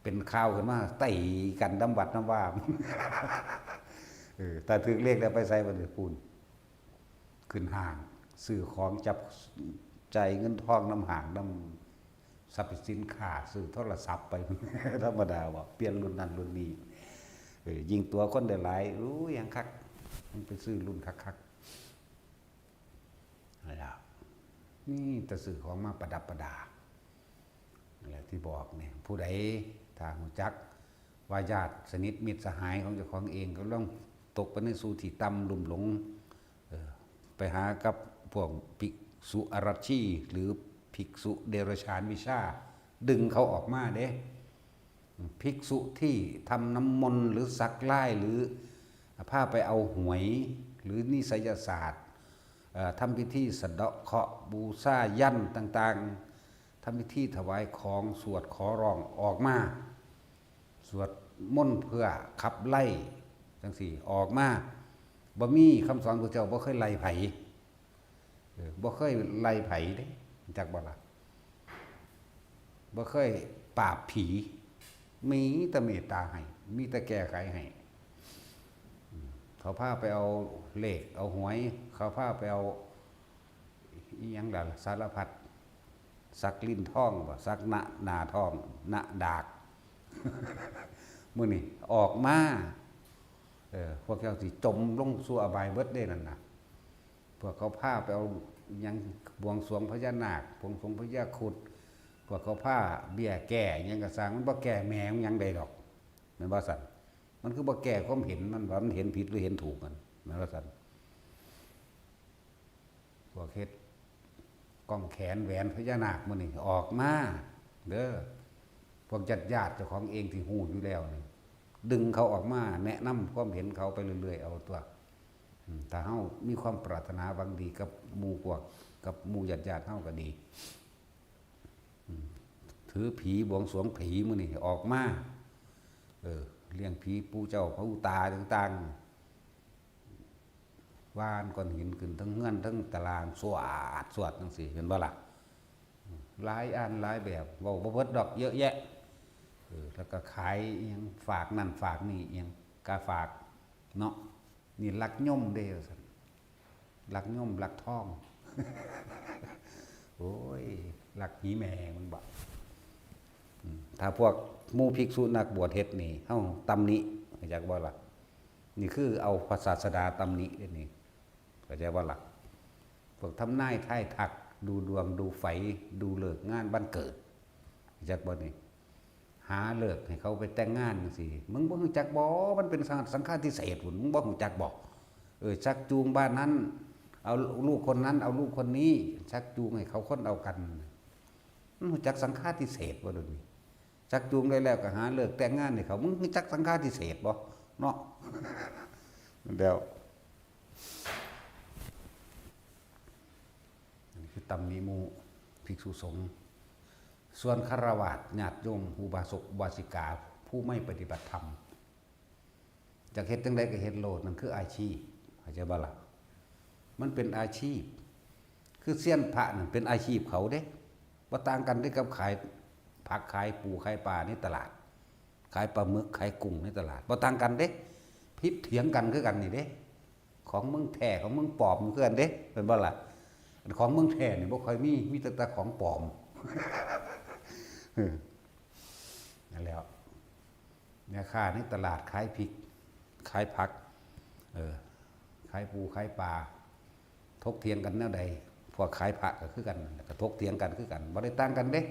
เป็นข่าวขึ้นมา ไต่กันนำวัดนำวา เออ ถ้าถืกเลขแล้วไปใส่บัดนี้ พู้น ขึ้นห้าง ซื้อของจับจ่ายเงินทองนำห้างนำสรรพสินค้า ซื้อโทรศัพท์ไป ธรรมดาบ่ เปลี่ยนรุ่นนั้นรุ่นนี้ เออ ยิ่งตั๋วคนได้หลาย อู้ย หยังคัก มันไปซื้อรุ่นคักๆ นั่นล่ะ มีแต่ซื้อของมาประดับประดา นั่นแหละที่บอกเนี่ย ผู้ใดถ้ารู้จักว่าญาติสนิทมิตรสหายของเจ้าของเองกำลังตกไปในสู่ที่ต่ำลุ่มหลง เออ ไปหากับพวกภิกษุอรัชชี หรือภิกษุเดรัจฉานวิชา ดึงเขาออกมาเด้ ภิกษุที่ทำน้ำมนต์หรือสักลายหรือพาไปเอาหวยหรือนิไสยศาสตร์ เอ่อ ทำพิธีสะเดาะเคราะห์ บูชายันต์ต่างๆ ทำพิธีถวายของ สวดขอร้อง ออกมา สวดมนต์เพื่อขับไล่จังซี้ ออกมา บ่มีคำสอนพระเจ้า บ่เคยไล่ไผ เออ บ่เคยไล่ไผเด้ รู้จักบ่ล่ะ บ่เคยปราบผี มีแต่เมตตาให้ มีแต่แก้ไขให้ อืม เขาพาไปเอาเลข เอาหวย เขาพาไปเอา อิหยังล่ะ สารพัด สักลิ้นทองบ่ สักหน้า หน้าทอง หน้าดาก มื้อนี้ออกมา เออ พวกเจ้าสิจมลงสู่อบายเบิดเด้นั่นน่ะ พวกเขาพาไปเอาหยัง บวงสรวงพญานาค บวงสรวงพญาครุฑ พวกเขาพาเบี้ยแก้หยังก็ซ่าง มันบ่แก้แม่มันหยังได้ดอก แม่นบ่ซั่น มันคือบ่แก้ความเห็นมัน ว่ามันเห็นผิดหรือเห็นถูกมัน แม่นบ่ซั่น พวกเฮ็ดกล้องแขนแหวนพญานาคมื้อนี้ออกมาเด้อ พวกญาติๆ เจ้าของเองที่ฮู้อยู่แล้วนี่ ดึงเขาออกมาแนะนำความเห็นเขาไปเรื่อยๆ เอาตัว อืม ถ้าเฮามีความปรารถนาหวังดีกับหมู่พวก กับหมู่ญาติๆ เฮาก็ดี อืม ถือผีบวงสรวงผีมื้อนี้ออกมา เออ เลี้ยงผีปู่เจ้าพระอุตาต่างๆ ว่านก้อนหินขึ้นทั้งเฮือนทั้งตาราง สวด สวดจังซี้ เห็นบ่ล่ะ หลายอันหลายแบบ เว้าบ่เบิดดอก เยอะแยะ เออ แล้วก็ขายอิหยัง ฝากนั่นฝากนี่ อิหยัง กาฝาก เนาะ นี่ลักโยมเด้ ว่าซั่น ลักโยม ลักทอง โอ้ย ลักหีแม่มันบ่ อืม ถ้าพวกหมู่ภิกษุนักบวชเฮ็ดนี่ เฮาตำหนิ รู้จักบ่ล่ะ นี่คือเอาพระศาสดาตำหนิเด้นี่ เข้าใจบ่ล่ะ พวกทำนายทายทัก ดูดวง ดูไฝ ดูฤกษ์งานวันเกิด รู้จักบ่นี่ หาฤกษ์ให้เขาไปแต่งงานจังซี้ มึงบ่รู้จักบ่ มันเป็นสัง สังฆาทิเศษพุ้น มึงบ่รู้จักบ่ เออ ชักจูงบ้านนั้น เอาลูกคนนั้น เอาลูกคนนี้ ชักจูงให้เขาคนเอากัน มึงรู้จักสังฆาทิเศษบ่เดี๋ยวนี้ ชักจูงได้แล้วก็หาฤกษ์แต่งงานให้เขา มึงรู้จักสังฆาทิเศษบ่ เนาะ แล้ว อันนี้คือตำหนิหมู่ภิกษุสงฆ์ ส่วนฆราวาสญาติโยม อุบาสกอุบาสิกา ผู้ไม่ปฏิบัติธรรม อยากเฮ็ดจั่งใดก็เฮ็ดโลด นั่นคืออาชีพ เข้าใจบ่ล่ะ มันเป็นอาชีพ คือเซียนพระนั่นเป็นอาชีพเขาเด้ บ่ต่างกันเด้กับขายผัก ขายปู ขายปลาในตลาด ขายปลาหมึก ขายกุ้งในตลาด บ่ต่างกันเด้ ผิดเถียงกันคือกันนี่เด้ ของมึงแท้ ของมึงปลอมคือกันเด้ แม่นบ่ล่ะ อันของมึงแท้นี่บ่ค่อยมี มีแต่ แต่ของปลอม เออ นั่นแหละ แม่ค้าในตลาดขายพริก ขายผัก เออ ขายปู ขายปลา ถกเถียงกันแนวใด พวกขายพระก็คือกัน ก็ถกเถียงกันคือกัน บ่ได้ต่างกันเด้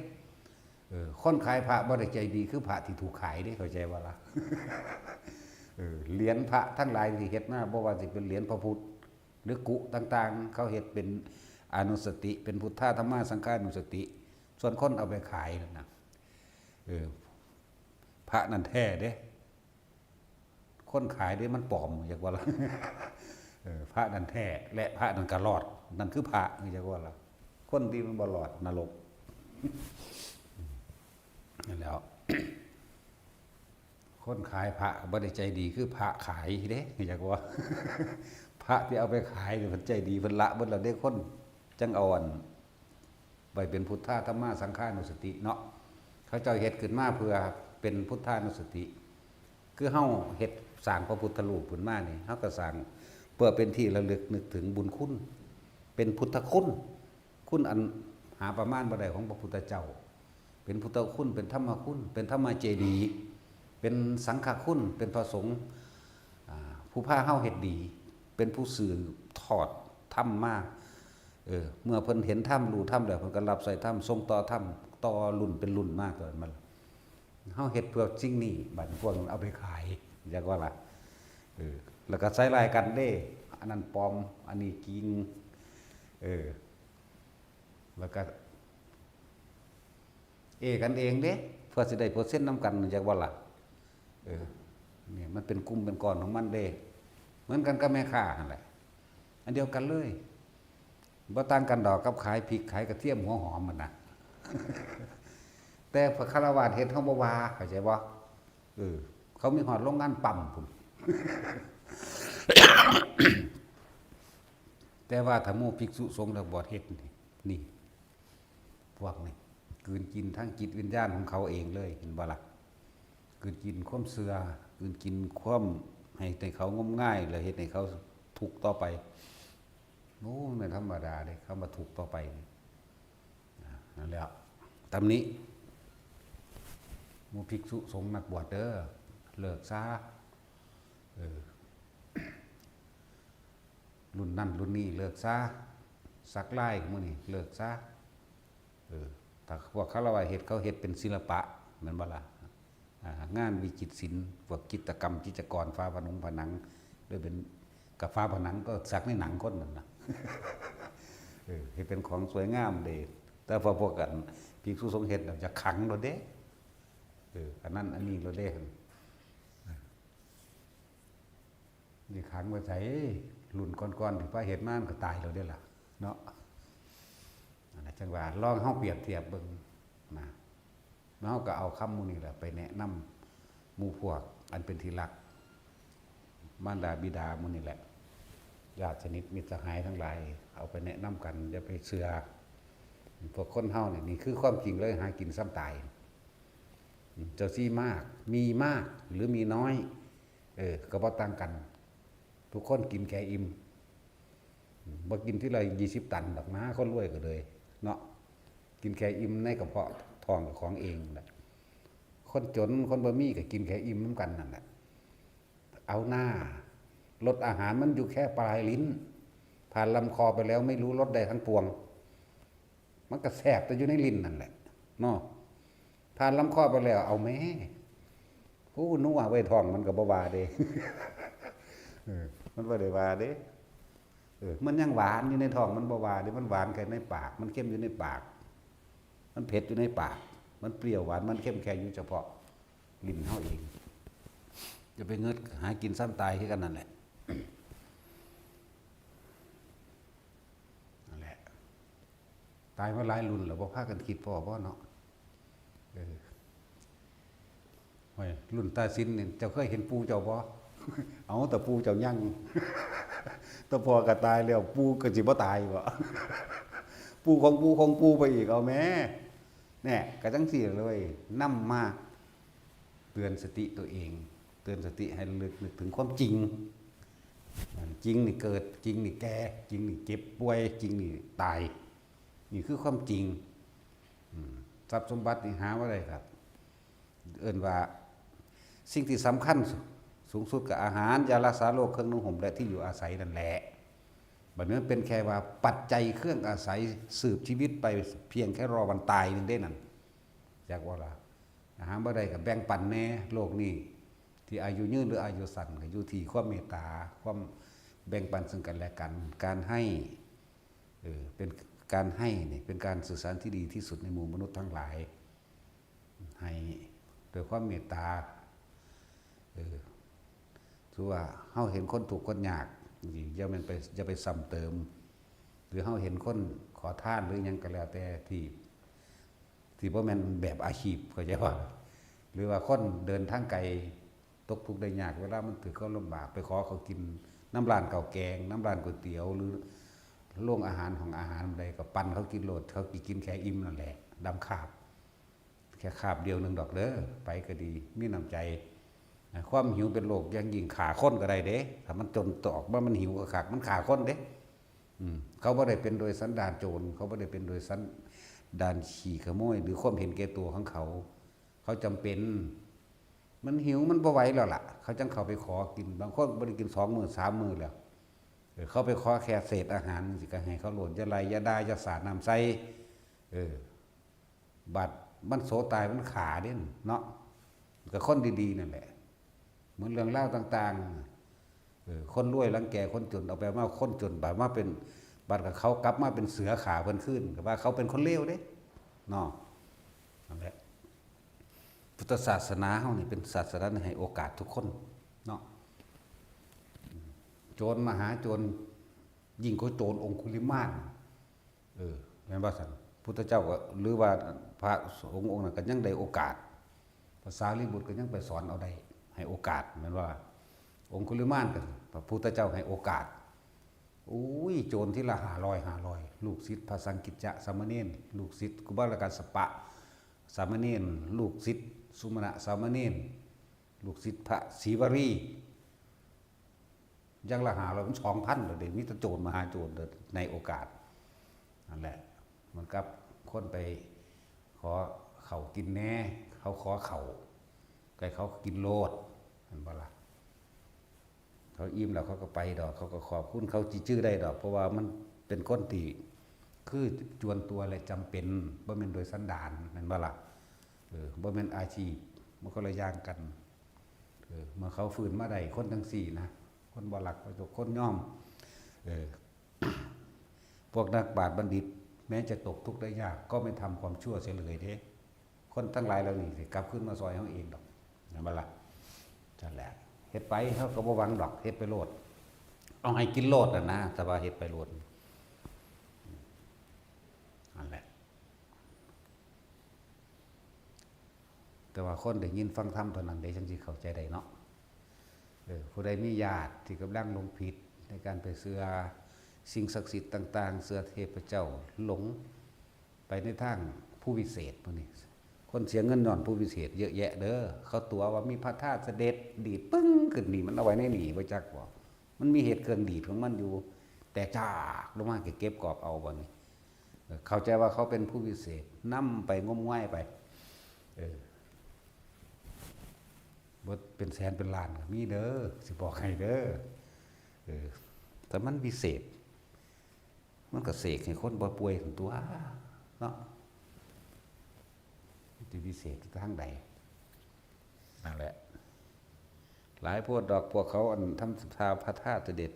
เออ คนขายพระบ่ได้ใจดีคือพระที่ถูกขายเด้ เข้าใจบ่ล่ะ เออ เหรียญพระทั้งหลายที่เฮ็ดมา บ่ว่าสิเป็นเหรียญพระพุทธ หรือกุต่างๆ เขาเฮ็ดเป็นอนุสติ เป็นพุทธาธรรมาสังฆานุสติ ส่วนคนเอาไปขายนั่นน่ะ เออ พระนั่นแท้เด้ คนขายเด้มันปลอม อยากว่าล่ะ เออ พระนั่นแท้ และพระนั่นก็รอด นั่นคือพระ อยากว่าล่ะ คนที่มันบ่รอดนรก นั่นแหล้ว คนขายพระก็บ่ได้ใจดีคือพระขายเด้ อยากว่า พระที่เอาไปขายนี่เพิ่นใจดี เพิ่นละเบิดแล้วเด้ คนจั่งเอาอัน ไว้เป็นพุทธาธรรมาสังฆานุสติเนาะ เขาเจ้าเฮ็ดขึ้นมาเพื่อเป็นพุทธานุสติ คือเฮาเฮ็ดสร้างพระพุทธรูปขึ้นมานี่ เฮาก็สร้างเพื่อเป็นที่ระลึกนึกถึงบุญคุณ เป็นพุทธคุณ คุณอันหาประมาณบ่ได้ของพระพุทธเจ้า เป็นพุทธคุณ เป็นธรรมคุณ เป็นธรรมเจดีย์ เป็นสังฆคุณ เป็นพระสงฆ์ อ่า ผู้พาเฮาเฮ็ดดี เป็นผู้สืบทอดธรรมมา เออ เมื่อเพิ่นเห็นธรรม รู้ธรรมแล้ว เพิ่นก็รับใช้ธรรม ส่งต่อธรรม ต่อรุ่นเป็นรุ่นมา ก็มัน เฮาเฮ็ดเพื่อสิ่งนี้ บัดพวกนั้นเอาไปขาย อยากว่าล่ะ เออ แล้วก็ใส่ร้ายกันเด้ อันนั้นปลอม อันนี้จริง เออ แล้วก็ เอกันเองเด้ เพื่อสิได้เปอร์เซ็นต์นำกัน อยากว่าล่ะ เออ เนี่ย มันเป็นกลุ่มเป็นก้อนของมันเด้ เหมือนกันกับแม่ค้าหั่นแหละ อันเดียวกันเลย บ่ต่างกันดอกกับขายพริก ขายกระเทียม หัวหอมหั่นนะ แต่พระฆราวาสเฮ็ด เฮาบ่ว่า เข้าใจบ่ เออ เขามีฮอดโรงงานปั๊มพุ้น แต่ว่าถ้าหมู่ภิกษุสงฆ์แล้วบ่เฮ็ดนี่ นี่ พวกนี้ กลืนกินทั้งจิตวิญญาณของเขาเองเลย เห็นบ่ล่ะ กลืนกินความเชื่อ กลืนกินความให้ ให้เขางมงาย แล้วเฮ็ดให้เขาทุกข์ต่อไป โอ้ มันธรรมดาเด้ คำว่าทุกข์ต่อไปนี่ อ่า นั่นแหละ ตำหนิ หมู่ภิกษุสงฆ์นักบวชเด้อ เลิกซะ เออ รุ่นนั้นรุ่นนี้เลิกซะ สักลายหมู่นี้เลิกซะ เออ ถ้าพวกฆราวาสเฮ็ด เขาเฮ็ดเป็นศิลปะ แม่นบ่ล่ะ อ่า งานวิจิตรศิลป์ พวกจิตรกรรม จิตรกร ฝาผนุงผนัง โดยเป็น กับฝาผนังก็สักในหนังคนนั่นน่ะ เออ ให้เป็นของสวยงามเด้ แต่พอพวกกันภิกษุสงฆ์เฮ็ดน่ะจะขังโลดเด้ เออ อันนั้นอันนี้โลดเด้ นี่ขังไว้ไส รุ่นก่อนๆที่พาเฮ็ดมามันก็ตายแล้วเด้ล่ะ เนาะ อันนั้นจั่งว่า ลองเฮาเปรียบเทียบเบิ่งนะ แล้วเฮาก็เอาคำหมู่นี้แหละไปแนะนำหมู่พวกอันเป็นที่รัก มารดาบิดาหมู่นี่แหละ ญาติสนิทมิตรสหายทั้งหลาย เอาไปแนะนำกัน อย่าไปเชื่อ พวกคนเฮานี่ นี่คือความจริงเลย หากินส่ำตาย เจ้าสิมาก มีมาก หรือมีน้อย เออ ก็บ่ต่างกัน ทุกคนกินแค่อิ่ม บ่กินทีละยี่สิบตันดอกนะ คนรวยก็เลย เนาะ กินแค่อิ่มในกระเพาะท้องของเองแหละ คนจน คนบ่มีก็กินแค่อิ่มนำกันนั่นแหละ เอาหน้า รสอาหารมันอยู่แค่ปลายลิ้น ผ่านลำคอไปแล้วไม่รู้รสใดทั้งปวง มันก็แซ่บแต่อยู่ในลิ้นนั่นแหละ เนาะ ผ่านลำคอไปแล้ว เอาแม่ ผู้นัวไว้ท้องมันก็บ่ว่าเด้ เออ มันบ่ได้ว่าเด้ เออ มันยังหวานอยู่ในท้อง มันบ่ว่าเด้ มันหวานแค่ในปาก มันเค็มอยู่ในปาก มันเผ็ดอยู่ในปาก มันเปรี้ยวหวาน มันเค็มแค่อยู่เฉพาะลิ้นเฮาเอง จะไปงึดหากินส่ำตายคือกันนั่นแหละ นั่นแหละ ตายมาหลายรุ่นแล้ว บ่พากันคิดพ้อบ่เนาะ เออ โอ้ย รุ่นตาสินนี่ เจ้าเคยเห็นปู่เจ้าบ่ เอาแต่ปู่เจ้ายัง แต่พ่อก็ตายแล้ว ปู่ก็สิบ่ตายบ่ ปู่ของปู่ของปู่ไปอีก เอาแม่ แน่ ก็จั่งซี้เลย นำมาเตือนสติตัวเอง เตือนสติให้ระลึกนึกถึงความจริง จริงนี่เกิด จริงนี่แก่ จริงนี่เจ็บป่วย จริงนี่ตาย นี่คือความจริง อืม ทรัพย์สมบัตินี่หาบ่ได้ครับ เอิ้นว่าสิ่งที่สำคัญสูงสุดก็อาหาร ยารักษาโรค เครื่องนุ่งห่ม และที่อยู่อาศัยนั่นแหละ บัดนี้มันเป็นแค่ว่าปัจจัยเครื่องอาศัยสืบชีวิตไป เพียงแค่รอวันตายหนึ่งได้นั่น อยากว่าล่ะ อาหารบ่ได้ก็แบ่งปันแน่ โลกนี้ ที่อายุยืนหรืออายุสั้นก็อยู่ที่ความเมตตา ความแบ่งปันซึ่งกันและกัน การให้ เออ เป็นการให้นี่ เป็นการสื่อสารที่ดีที่สุดในหมู่มนุษย์ทั้งหลาย ให้ด้วยความเมตตา เออ ถือว่าเฮาเห็นคนทุกข์คนยาก อย่าแม่นไป อย่าไปซ้ำเติม คือเฮาเห็นคนขอทานหรือหยังก็แล้วแต่ที่ ที่บ่แม่นแบบอาชีพ เข้าใจบ่ หรือว่าคนเดินทางไกล ตกทุกข์ได้ยาก เวลามันถืกเขาลำบาก ไปขอเขากินนำร้านข้าวแกง นำร้านก๋วยเตี๋ยว หรือโรงอาหาร ห้องอาหารใดก็ปันเขากินโลด เขาสิกินแค่อิ่มนั่นแหละ ดำคาบ แค่คาบเดียวหนึ่งดอกเด้อ ไปก็ดี มีน้ำใจ ความหิวเป็นโรค อย่างยิ่งฆ่าคนก็ได้เด้ ถ้ามันจนตอกมา มันหิวคักๆ มันฆ่าคนเด้ อืม เขาบ่ได้เป็นโดยสันดานโจร เขาบ่ได้เป็นโดยสันดานขี้ขโมย หรือความเห็นแก่ตัวของเขา เขาจำเป็น มันหิว มันบ่ไหวแล้วล่ะ เขาจั่งเข้าไปขอกิน บางคนบ่ได้กินสองมื้อสามมื้อแล้ว เออ เขาไปขอแค่เศษอาหารจั่งซี้ ก็ให้เขาโลด อย่าไล่ อย่าด่า อย่าสาดน้ำใส่ เออ บัดมันโสตาย มันฆ่าเด้เนาะ ก็คนดีๆ นั่นแหละ เหมือนเรื่องราวต่างๆ เออ คนรวยรังแกคนจน เอาไปมา คนจนบัดมาเป็น บัดกับเขากลับมาเป็นเสือฆ่าเพิ่นคืน ก็ว่าเขาเป็นคนเลวเด้ เนาะ นั่นแหละ พุทธศาสนาเฮานี่เป็นศาสนาให้โอกาสทุกคนเนาะ โจรมหาโจร ยิ่งกว่าโจรองคุลิมาน เออ แม่นบ่ซั่น พุทธเจ้าก็ หรือว่าพระสงฆ์องค์นั้นก็ยังได้โอกาส พระสารีบุตรก็ยังไปสอนเอาได้ ให้โอกาส แม่นบ่ล่ะ องคุลิมานก็ พระพุทธเจ้าให้โอกาส อุ้ย โจรทีละห้าร้อย ห้าร้อย ลูกศิษย์พระสังกิจจะสามเณร ลูกศิษย์กุมารกัสสปะสามเณร ลูกศิษย์สุมาณะสามเณร ลูกศิษย์พระศรีวลี อย่างละห้าร้อย มันสองพันแล้วเด้ มีแต่โจรมหาโจรเด้อ ในโอกาส นั่นแหละ เหมือนกับคนไปขอข้าวกินแหน่ เขาขอข้าว ไก่เขากินโลด เห็นบ่ล่ะ เขาอิ่มแล้วเขาก็ไปดอก เขาก็ขอบคุณ เขาสิจื้อได้ดอก เพราะว่ามันเป็นคนที่คือจวนตัวและจำเป็น บ่แม่นโดยสันดาน แม่นบ่ล่ะ เออ บ่แม่นอาชีพ มันคนละอย่างกัน เออ เมื่อเขาฟื้นมาได้ คนจั่งซี้นะ คนบ่ลักบ่จก คนยอม เออ พวกนักปราชญ์บัณฑิต แม้จะตกทุกข์ได้ยาก ก็ไม่ทำความชั่วเสียเลยเด้ คนทั้งหลายเหล่านี้สิกลับคืนมาซอยเฮาเองดอก แม่นบ่ล่ะ นั่นแหละ เฮ็ดไป เฮาก็บ่หวังดอก เฮ็ดไปโลด เอาให้กินโลดน่ะนะ แต่ว่าเฮ็ดไปโลด นั่นแหละ แต่ว่าคนได้ยินฟังธรรมเท่านั้นเด้ จั่งสิเข้าใจได้เนาะ เออ ผู้ใดมีญาติที่กำลังหลงผิดในการไปเชื่อสิ่งศักดิ์สิทธิ์ต่างๆ เชื่อเทพเจ้า หลงไปในทางผู้วิเศษพวกนี้ คนเสียเงินย้อนผู้วิเศษเยอะแยะเด้อ เขาตั๋วว่ามีพระธาตุเสด็จ ดีดปึ้งขึ้นนี่ มันเอาไว้ในนี่ บ่จักบ่ มันมีเหตุเครื่องดีดของมันอยู่ แตกจากลงมาก็เก็บกอบเอาบัดนี้ เออ เข้าใจว่าเขาเป็นผู้วิเศษ นำไปงมงายไป เออ เบิดเป็นแสนเป็นล้านก็มีเด้อ สิบอกให้เด้อ เออ แต่มันวิเศษ มันก็เสกให้คนบ่ป่วยหั่นตั่ว เนาะ มันสิวิเศษทางใด นั่นแหละ หลายโพดดอก พวกเขาอันทำท่าพระธาตุเสด็จ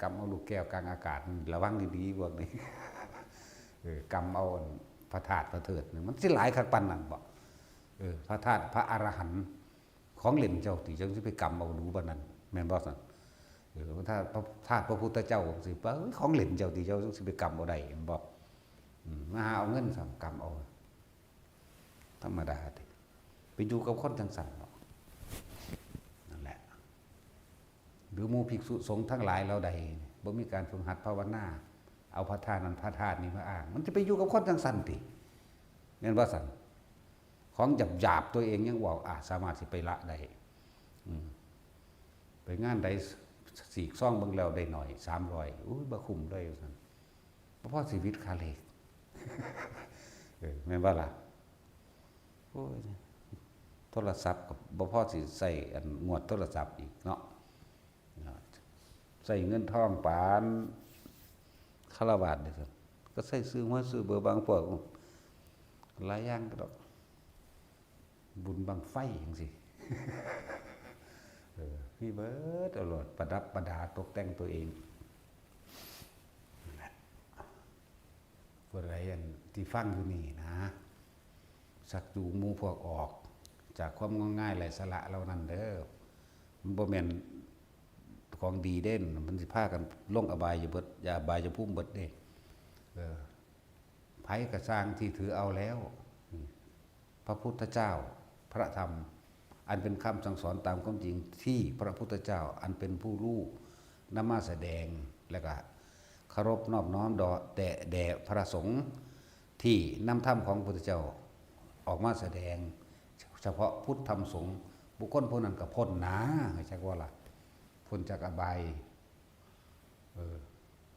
กำเอาลูกแก้วกลางอากาศ ระวังดีๆ พวกนี้ เออ กำเอาอันพระธาตุพระเถิดนี่ มันสิหลายคักปานนั้นบ่ เออ พระธาตุพระอรหันต์ ของเล่นเจ้าติ เจ้าสิไปกำเอาดูปานนั้น แม่นบ่ซั่น เออ พระธาตุ พระธาตุพระพุทธเจ้าสิ เอ้ย ของเล่นเจ้าติ เจ้าสิไปกำเอาได้ แม่นบ่ อืม มาหาเอาเงินซ้ำ กำเอา ธรรมดาติ ไปอยู่กับคนจั่งซั่นเนาะ นั่นแหละ หรือหมู่ภิกษุสงฆ์ทั้งหลายเหล่าใด บ่มีการฝึกหัดภาวนา เอาพระธาตุนั้นพระธาตุนี้มาอ้าง มันจะไปอยู่กับคนจั่งซั่นติ แม่นบ่ซั่น ของหยาบๆ ตัวเองยังว่า อ่า สามารถสิไปละได้ อืม ไปงานใด สีกซองเบิ่งแล้วได้หน่อย สามร้อย อุ้ย บ่คุ้มเลย ว่าซั่น บ่พอชีวิตค่าเลข เออ แม่นบ่ล่ะ โอ้ย โทรศัพท์ก็บ่พอสิใช้อันงวดโทรศัพท์อีกเนาะ ใช้เงินทองปานฆราวาสเด้อ ก็ใช้ซื้อหวยซื้อเบอร์ บางพวกหลายอย่างก็ดอก บุญบั้งไฟจั่งซี้ เออ มีเบิดเอาโลด ประดับประดาตกแต่งตัวเอง นั่นแหละ ผู้ใดอันที่ฟังอยู่นี่นะ ชักจูงหมู่พวกออก จากความงมงายไร้สาระเหล่านั้นเด้อ มันบ่แม่นของดีเด้ มันสิพากันลงอบายอยู่เบิด อย่าอบายจะภูมิเบิดเด้ ไผกระซ่างที่ถือเอาแล้ว พระพุทธเจ้า พระธรรม อันเป็นคำสั่งสอนตามความจริงที่พระพุทธเจ้า อันเป็นผู้รู้นำมาแสดง และก็เคารพนอบน้อมดอแต่แด่พระสงฆ์ที่นำธรรมของพระพุทธเจ้าออกมาแสดง เฉพาะพุทธธรรมสงฆ์ บุคคลผู้นั้นก็พ้นหนา จักว่าล่ะ พ้นจากอบาย เออ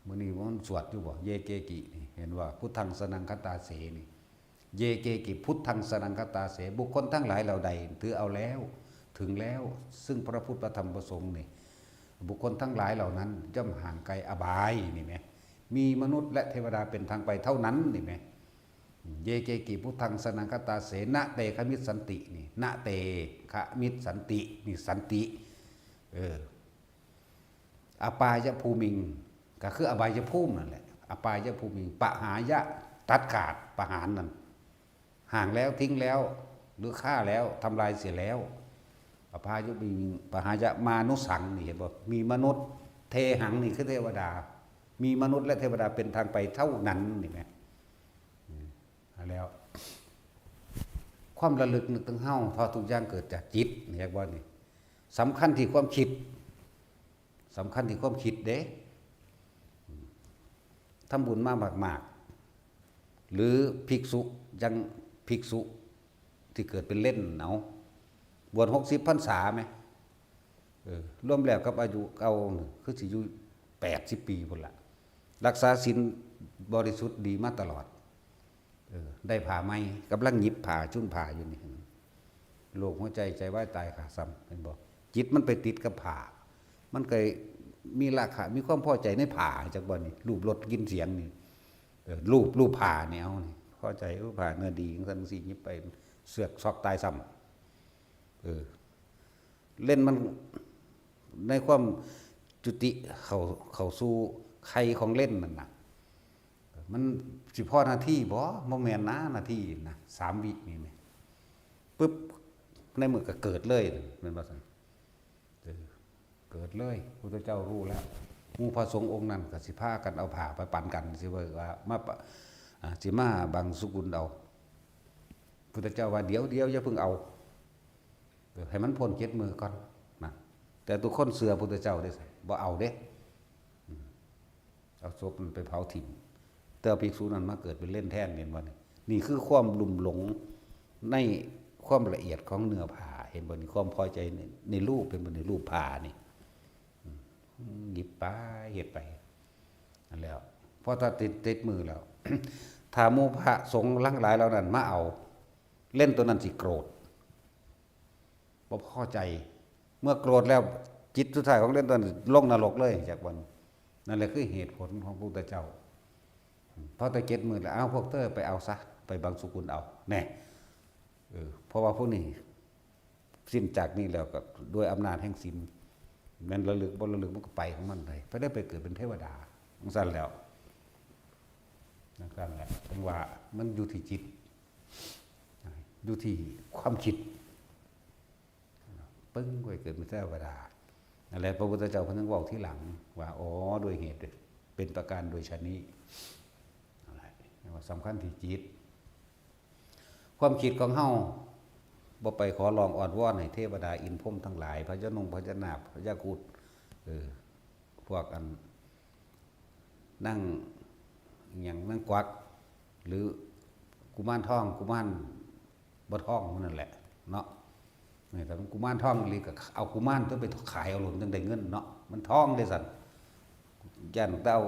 มื้อนี้มันสวดอยู่บ่ เยเกกินี่ เห็นว่า พุทธังสรณังคัจฉาเสนี่ เยเกกิพุทธังสรณังคัจฉาเส บุคคลทั้งหลายเหล่าใด ถือเอาแล้ว ถึงแล้ว ซึ่งพระพุทธพระธรรมพระสงฆ์นี่ บุคคลทั้งหลายเหล่านั้น ย่อมห่างไกลอบายนี่แหม มีมนุษย์และเทวดาเป็นทางไปเท่านั้นนี่แหม เยเกกิพุทธังสรณังคัจฉาเส นะเตขมิสสันตินี่ นะเตขมิสสันตินี่ สันติ เออ อปายภูมิง ก็คืออบายภูมินั่นแหละ อปายภูมิง ปหายะ ตัดขาด ประหารนั่น ห่างแล้ว ทิ้งแล้ว หรือฆ่าแล้ว ทำลายเสียแล้ว อปายภูมิง ปหายะมานุสสังนี่ เห็นบ่ มีมนุษย์ เทหังนี่คือเทวดา มีมนุษย์และเทวดาเป็นทางไปเท่านั้นนี่แหม อืม แล้ว ความระลึกนึกถึงเฮา เพราะทุกอย่างเกิดจากจิต เห็นบ่นี่ สำคัญที่ความคิด สำคัญที่ความคิดเด้ อืม ทำบุญมามากๆ หรือภิกษุ ยังภิกษุที่เกิดเป็นเลน เอา บวชหกสิบพรรษาไหม เออ รวมแล้วกับอายุเก่านี่ คือสิอยู่แปดสิบปีพุ้นละ รักษาศีลบริสุทธิ์ดีมาตลอด เออ ได้ผ้าใหม่ กำลังหยิบผ้า จุ่นผ้าอยู่นี่ โรคหัวใจ ใจวายตายขาซ้ำ เห็นบ่ จิตมันไปติดกับผ้า มันก็มีราคะ มีความพอใจในผ้า จักบ่นี่ รูปรสกลิ่นเสียงนี่ เออ รูป รูปผ้านี่ เอานี่ พอใจ โอ้ ผ้าเนื้อดี จังซั่นจังซี่ หยิบไป เสือกซอกตายซ้ำ เออ เลนมัน ในความจุติเข้า เข้าสู่ไข่ของเลนนั่นน่ะ มันสิพอนาทีบ่ บ่แม่นนะ นาทีนะ สามวินี่แหม ปึ๊บ ในมือก็เกิดเลย แม่นบ่ซั่น เออ เกิดเลย พุทธเจ้ารู้แล้ว หมู่พระสงฆ์องค์นั้นก็สิพากันเอาผ้าไปปันกัน สิว่า ว่ามาปะ อ่า สิมาบังสุกุลเอา พุทธเจ้าว่า เดี๋ยว เดี๋ยว อย่าเพิ่งเอา เออ ให้มันพ้นเจ็ดมื้อก่อนนะ แต่ทุกคนเชื่อพุทธเจ้าเด้ บ่เอาเด้ อืม เอาศพมันไปเผาถิ่ม แต่ภิกษุนั้นมาเกิดเป็นเลนแทน เห็นบ่นี่ นี่คือความลุ่มหลงในความละเอียดของเนื้อผ้า เห็นบ่นี่ ความพอใจใน ในรูป เห็นบ่นี่ รูปผ้านี่ อืม หยิบไป เฮ็ดไป นั่นแหล้ว พอถ้าติด ติดมือแล้ว ถ้าหมู่พระสงฆ์ทั้งหลายเหล่านั้นมาเอา เลนตัวนั้นสิโกรธ บ่พอใจ เมื่อโกรธแล้ว จิตสุดท้ายของเลนตัวนั้นลงนรกเลย จักบ่นี่ นั่นแหละคือเหตุผลของพระพุทธเจ้า พอแต่เจ็ดมื้อแล้ว เอาพวกเธอไปเอาซะ ไปบังสุกุลเอา แน่ เออ เพราะว่าพวกนี้สิ้นจากนี้แล้วก็ด้วยอำนาจแห่งศีล แม่นระลึกบ่ระลึกมันก็ไปของมันเลย ไปได้ไปเกิดเป็นเทวดา จังซั่นแล้ว จังซั่นแหละ จังว่ามันอยู่ที่จิต อยู่ที่ความคิด ปึ้ง ไปเกิดเป็นเทวดา นั่นแหละ พระพุทธเจ้าเพิ่นยังเว้าทีหลังว่า อ๋อ ด้วยเหตุเป็นประการโดยชนิด นั่นแหละ เรียกว่าสำคัญที่จิต ความคิดของเฮา บ่ไปขอร้องอ้อนวอนให้เทวดาอินทร์พรหมทั้งหลาย พญานงพญานาค พญาครุฑ เออ พวกอัน นางอิหยัง นางกวัก หรือกุมารทอง กุมารบ่ทองหมู่นั่นแหละ เนาะ นี่ ถ้ามันกุมารทองอีหลีก็เอากุมารตัวไปขายเอาโลด จั่งได้เงินเนาะ มันทองเด้ซั่น ย่านแต่เอา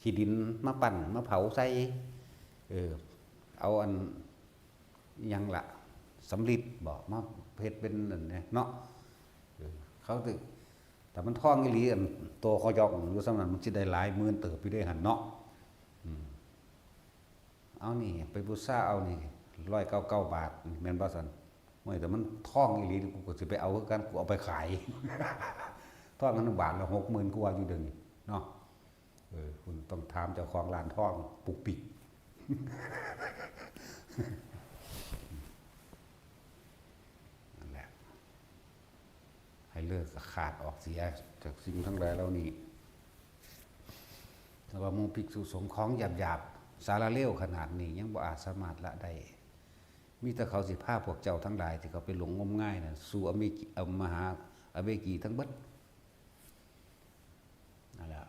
ขี้ดินมาปั้นมาเผาใส่ เออ เอาอัน อิหยังล่ะ สำริดบ่ มาเฮ็ดเป็นนั่นแหน่เนาะ เออ เขาสิ ถ้ามันทองอีหลี อันโตเขายอกอยู่ส่ำนั้น มันสิได้หลายหมื่นเติบอยู่เด้หั่นเนาะ อืม เอานี่ไปบูชาเอานี่ ร้อยเก้าเก้าบาท แม่นบ่ซั่น โอ้ย แต่มันทองอีหลี กูก็สิไปเอาคือกัน กูเอาไปขาย ทองอันบาทละหกหมื่นกว่าอยู่เดี๋ยวนี้เนาะ เออ คุณต้องถามเจ้าของร้านทองปุกปิก นั่นแหละ ให้เลิกขาดออกเสียจากสิ่งทั้งหลายเหล่านี้ ส ว่าหมู่ภิกษุสงฆ์ของหยาบๆ สาระเลวขนาดนี้ยังบ่อาจสามารถละได้ มีแต่เขาสิพาพวกเจ้าทั้งหลายที่เขาไปหลงงมงายน่ะสู่อเวจี เอ่อ มหาอเวจีทั้งเบิด นั่นแหละ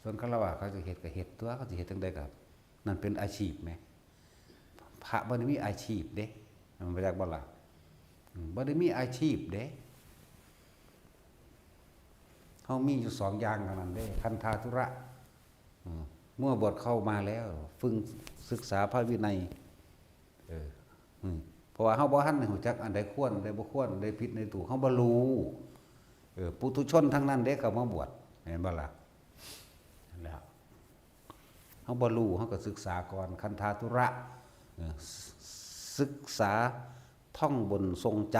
ส่วนฆราวาสเขาจะเฮ็ดก็เฮ็ดตั๊ว เขาสิเฮ็ดจั่งใด๋ก็ นั่นเป็นอาชีพแหม พระบ่ได้มีอาชีพเด้ มันบ่จักบ่ล่ะ อืม บ่ได้มีอาชีพเด้ เฮามีอยู่สองอย่างเท่านั้นเด้ คันธาธุระ อืม เมื่อบวชเข้ามาแล้ว ฝึกศึกษาพระวินัย เออ อืม เพราะว่าเฮาบ่ทันได้รู้จักอันใดควร อันใดบ่ควร อันใดผิด อันใดถูก เฮาบ่รู้ เออ ปุถุชนทั้งนั้นเด้เข้ามาบวช เห็นบ่ล่ะ นั่นแหละ เฮาบ่รู้ เฮาก็ศึกษาก่อน คันธาธุระ เออ ศึกษาท่องบนทรงจ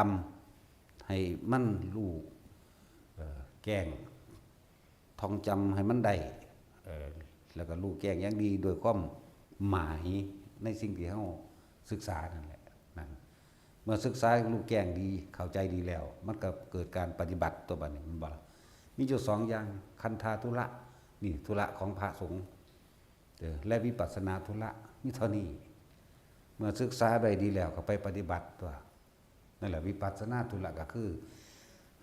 ำ ให้มันรู้ เออ แกล้งท่องจำให้มันได้ เออ แล้วก็รู้แกล้งอย่างดีโดยความหมายในสิ่งที่เฮาศึกษานั่นแหละ นั่น เมื่อศึกษารู้แกล้งดี เข้าใจดีแล้ว มันก็เกิดการปฏิบัติตั๊วบัดนี้ แม่นบ่ล่ะ มีอยู่สองอย่าง คันธาธุระ นี่ธุระของพระสงฆ์ เออ และวิปัสสนาธุระ มีเท่านี้ เมื่อศึกษาได้ดีแล้วก็ไปปฏิบัติตั๊ว นั่นแหละ วิปัสสนาธุระก็คือ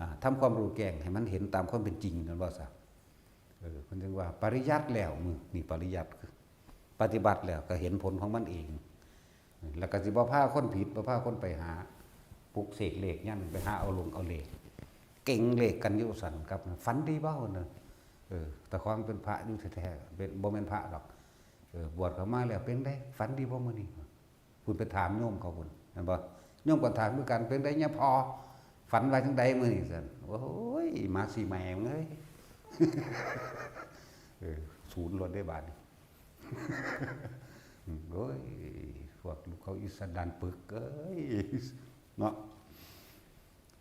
อ่า ทำความรู้แกล้งให้มันเห็นตามความเป็นจริง แม่นบ่ซะ เออ เพิ่นจึงว่าปริยัติแล้ว มื้อนี้ปริยัติ ปฏิบัติแล้วก็เห็นผลของมันเอง แล้วก็สิบ่พาคนผิด บ่พาคนไปหาปลุกเสกเลขยันต์ ไปหาเอาลงเอาเลข เก่งเลขกันอยู่ซั่นครับ ฝันดีบ่ เพิ่นน่ะ เออ แต่ของเป็นพระอยู่แท้ๆ เป็น บ่แม่นพระดอก เออ บวชเข้ามาแล้วเป็นได๋ ฝันดีบ่มื้อนี้ พุ้นไปถามโยมเขาพุ้น แม่นบ่ โยมก็ถามคือกัน เป็นได๋เนี่ยพ่อ ฝันว่าจั่งใด๋มื้อนี้ ซั่น โอ้ย หมาสิแม่มึงเอ้ย เออ ศูนย์โลดเด้บาดนี้ โอ้ย พวกลูกเขาอีสันดานปึกเอ้ย เนาะ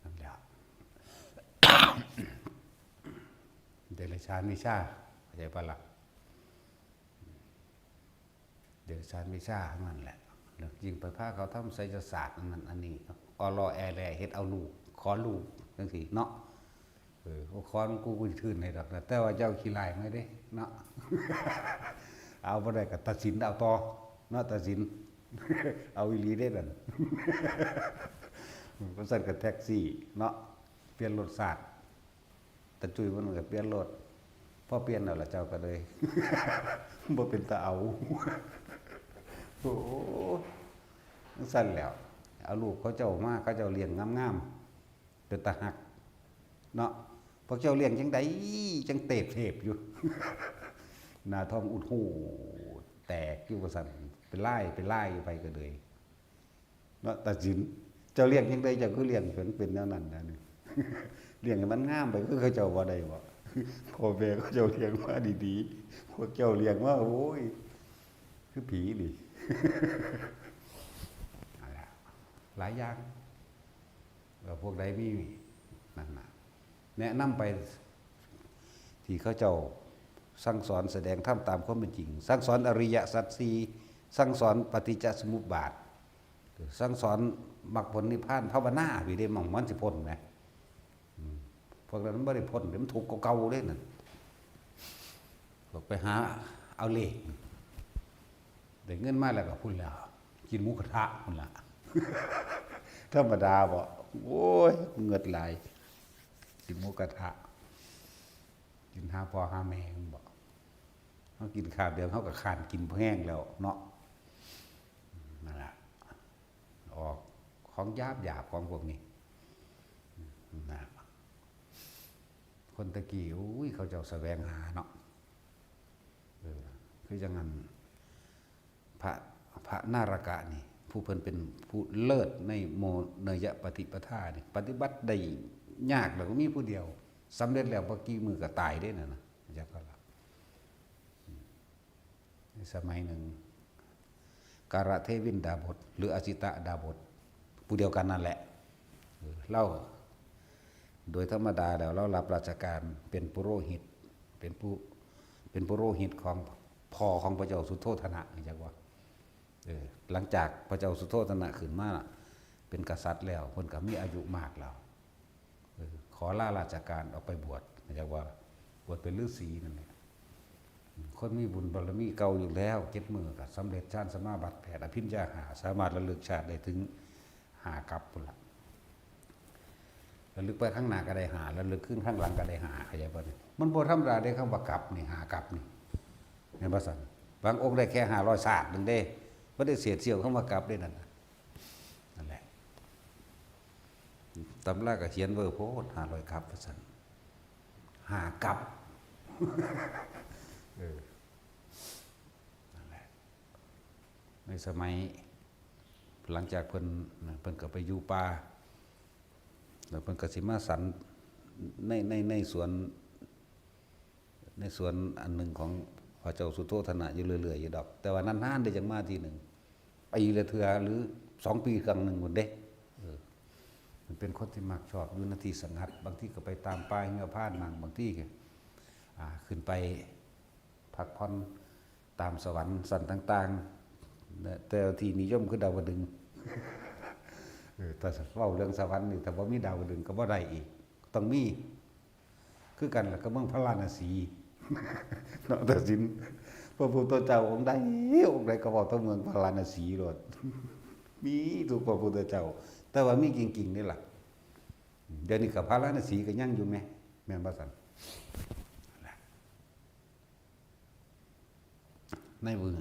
นั่นแหละ เดรัจฉานวิชา เข้าใจปะล่ะ เดรัจฉานวิชาทั้งนั้นแหละ แล้วยิ่งไปพาเขาทำไสยศาสตร์อันนั้นอันนี้ ออลอแอแล เฮ็ดเอาลูก ขอลูกจั่งซี้เนาะ เออ ขอหลวงปู่กูสิทื่นให้ดอกนะ แต่ว่าเจ้าขี้ร้ายมาเด้เนาะ เอาบ่ได้ก็ตัดสินเอาต่อเนาะ ตัดสิน เอาอีหลีเด้นั่น บ่ซั่นก็แท็กซี่เนาะ เปลี่ยนรสชาติ ตาจุ้ยมันก็เปลี่ยนรถ พอเปลี่ยนแล้วล่ะเจ้าก็เลย บ่เป็นตาเอา โอ้ จั่งซั่นแหล้ว เอาลูกเขาเจ้ามา เขาเจ้าเลี้ยงงามๆ เป็นตาฮัก เนาะ พวกเจ้าเลี้ยงจั่งใด๋ จั่งเตบเทบอยู่ หน้าท้องอุดหูแตกอยู่ว่าซั่น เป็นลาย เป็นลายอยู่ไปก็เลย เนาะ ตัดสิน เจ้าเลี้ยงจั่งใด๋ เจ้าคือเลี้ยงเป็น เป็นแนวนั้นนะนี่ เลี้ยงให้มันงามไป คือเขาเจ้าบ่ได้บ่ พ่อแม่เขาเจ้าเลี้ยงมาดีๆ พวกเจ้าเลี้ยงมา โอ้ย คือผีนี่ นั่นแหละ หลายอย่าง เอ่อ พวกใด๋มี นั่นน่ะ แนะนำไป ที่เขาเจ้าสั่งสอนแสดงธรรมตามความเป็นจริง สั่งสอนอริยสัจสี่ สั่งสอนปฏิจจสมุปบาท สั่งสอนมรรคผลนิพพาน ภาวนา พี้เด้ หม่องมันสิพ้นแหม อืม พวกนั้นมันบ่ได้พ้นเด้ มันทุกข์กว่าเก่าเด้นั่น พวกไปหาเอาเลข ได้เงินมาแล้วก็พุ้นแล้ว กินหมูกระทะพุ้นล่ะ ธรรมดาบ่ โอ้ย เงิดหลาย กินหมูกระทะ กินหาพ่อหาแม่มันบ่ เฮากินคาบเดียว เฮาก็ค้านกินพอแฮงแล้วเนาะ นั่นล่ะ ออกของหยาบๆ ของพวกนี้ นะ คนตะกี้ อุ้ย เขาเจ้าแสวงหาเนาะ เออ คือจั่งนั้น พระ พระนารกะนี่ ผู้เพิ่นเป็นผู้เลิศในโม เนยยะปฏิปทานี่ ปฏิบัติได้ยากแล้วก็มีผู้เดียว สำเร็จแล้วบ่กี่มื้อก็ตายเด้นั่นน่ะ จักเขาล่ะ ในสมัยหนึ่ง การะเทวินดาบส หรืออสิตะดาบส ผู้เดียวกันนั่นแหละ เออ ลาว โดยธรรมดาแล้วลาวรับราชการเป็นปุโรหิต เป็นผู้ เป็นปุโรหิตของพ่อของพระเจ้าสุโธทนะ จักว่า เออ หลังจากพระเจ้าสุโธทนะขึ้นมาเป็นกษัตริย์แล้ว เพิ่นก็มีอายุมากแล้ว เออ ขอลาราชการออกไปบวช จักว่า บวชเป็นฤาษีนั่นแหละ คนมีบุญบารมีเก่าอยู่แล้ว เจ็ดมื้อก็สำเร็จฌานสมาบัติแปด อภิญญาห้า สามารถระลึกชาติได้ถึงห้ากัปพุ้นละ ระลึกไปข้างหน้าก็ได้ห้า ระลึกขึ้นข้างหลังก็ได้ห้า เข้าใจบ่นี่ มันบ่ธรรมดาเด้ คำว่ากัปนี่ ห้ากัปนี่ แม่นบ่ซั่น บางองค์ได้แค่ห้าร้อยชาติหนึ่งเด้ บ่ได้เศษเสี้ยวคำว่ากัปเด้นั่นน่ะ นั่นแหละ ตำราก็เขียนเวอร์โพด ห้าร้อยกัปว่าซั่น ห้ากัป เออ นั่นแหละ ในสมัยหลังจากเพิ่น เพิ่นก็ไปอยู่ป่า แล้วเพิ่นก็สิมาสันใน ใน ในสวน ในสวนอันหนึ่งของพระเจ้าสุโธทนะอยู่เรื่อยๆอยู่ดอก แต่ว่านานๆได้จังมาทีหนึ่ง ปีละเทื่อหรือสองปีครั้งหนึ่งพุ้นเด้ เออ มันเป็นคนที่มักชอบอยู่ในที่สงัด บางทีก็ไปตามป่าหิมพานต์มั่ง บางทีก็ อ่า ขึ้นไปพักผ่อนตามสวรรค์ชั้นต่างๆ แต่ที่นิยมคือดาวดึงส์ เออ ถ้าเว้าเรื่องสวรรค์นี่ ถ้าบ่มีดาวดึงส์ก็บ่ได้อีก ต้องมี คือกันล่ะกับเมืองพาราณสี เนาะ ตัดสิน พระพุทธเจ้าองค์ใด องค์ใดก็เว้าแต่เมืองพาราณสีโลด มีทุกพระพุทธเจ้า แต่ว่ามีจริงๆนี่ล่ะ เดี๋ยวนี้ก็พาราณสีก็ยังอยู่แหม แม่นบ่ซั่น ในมื้อ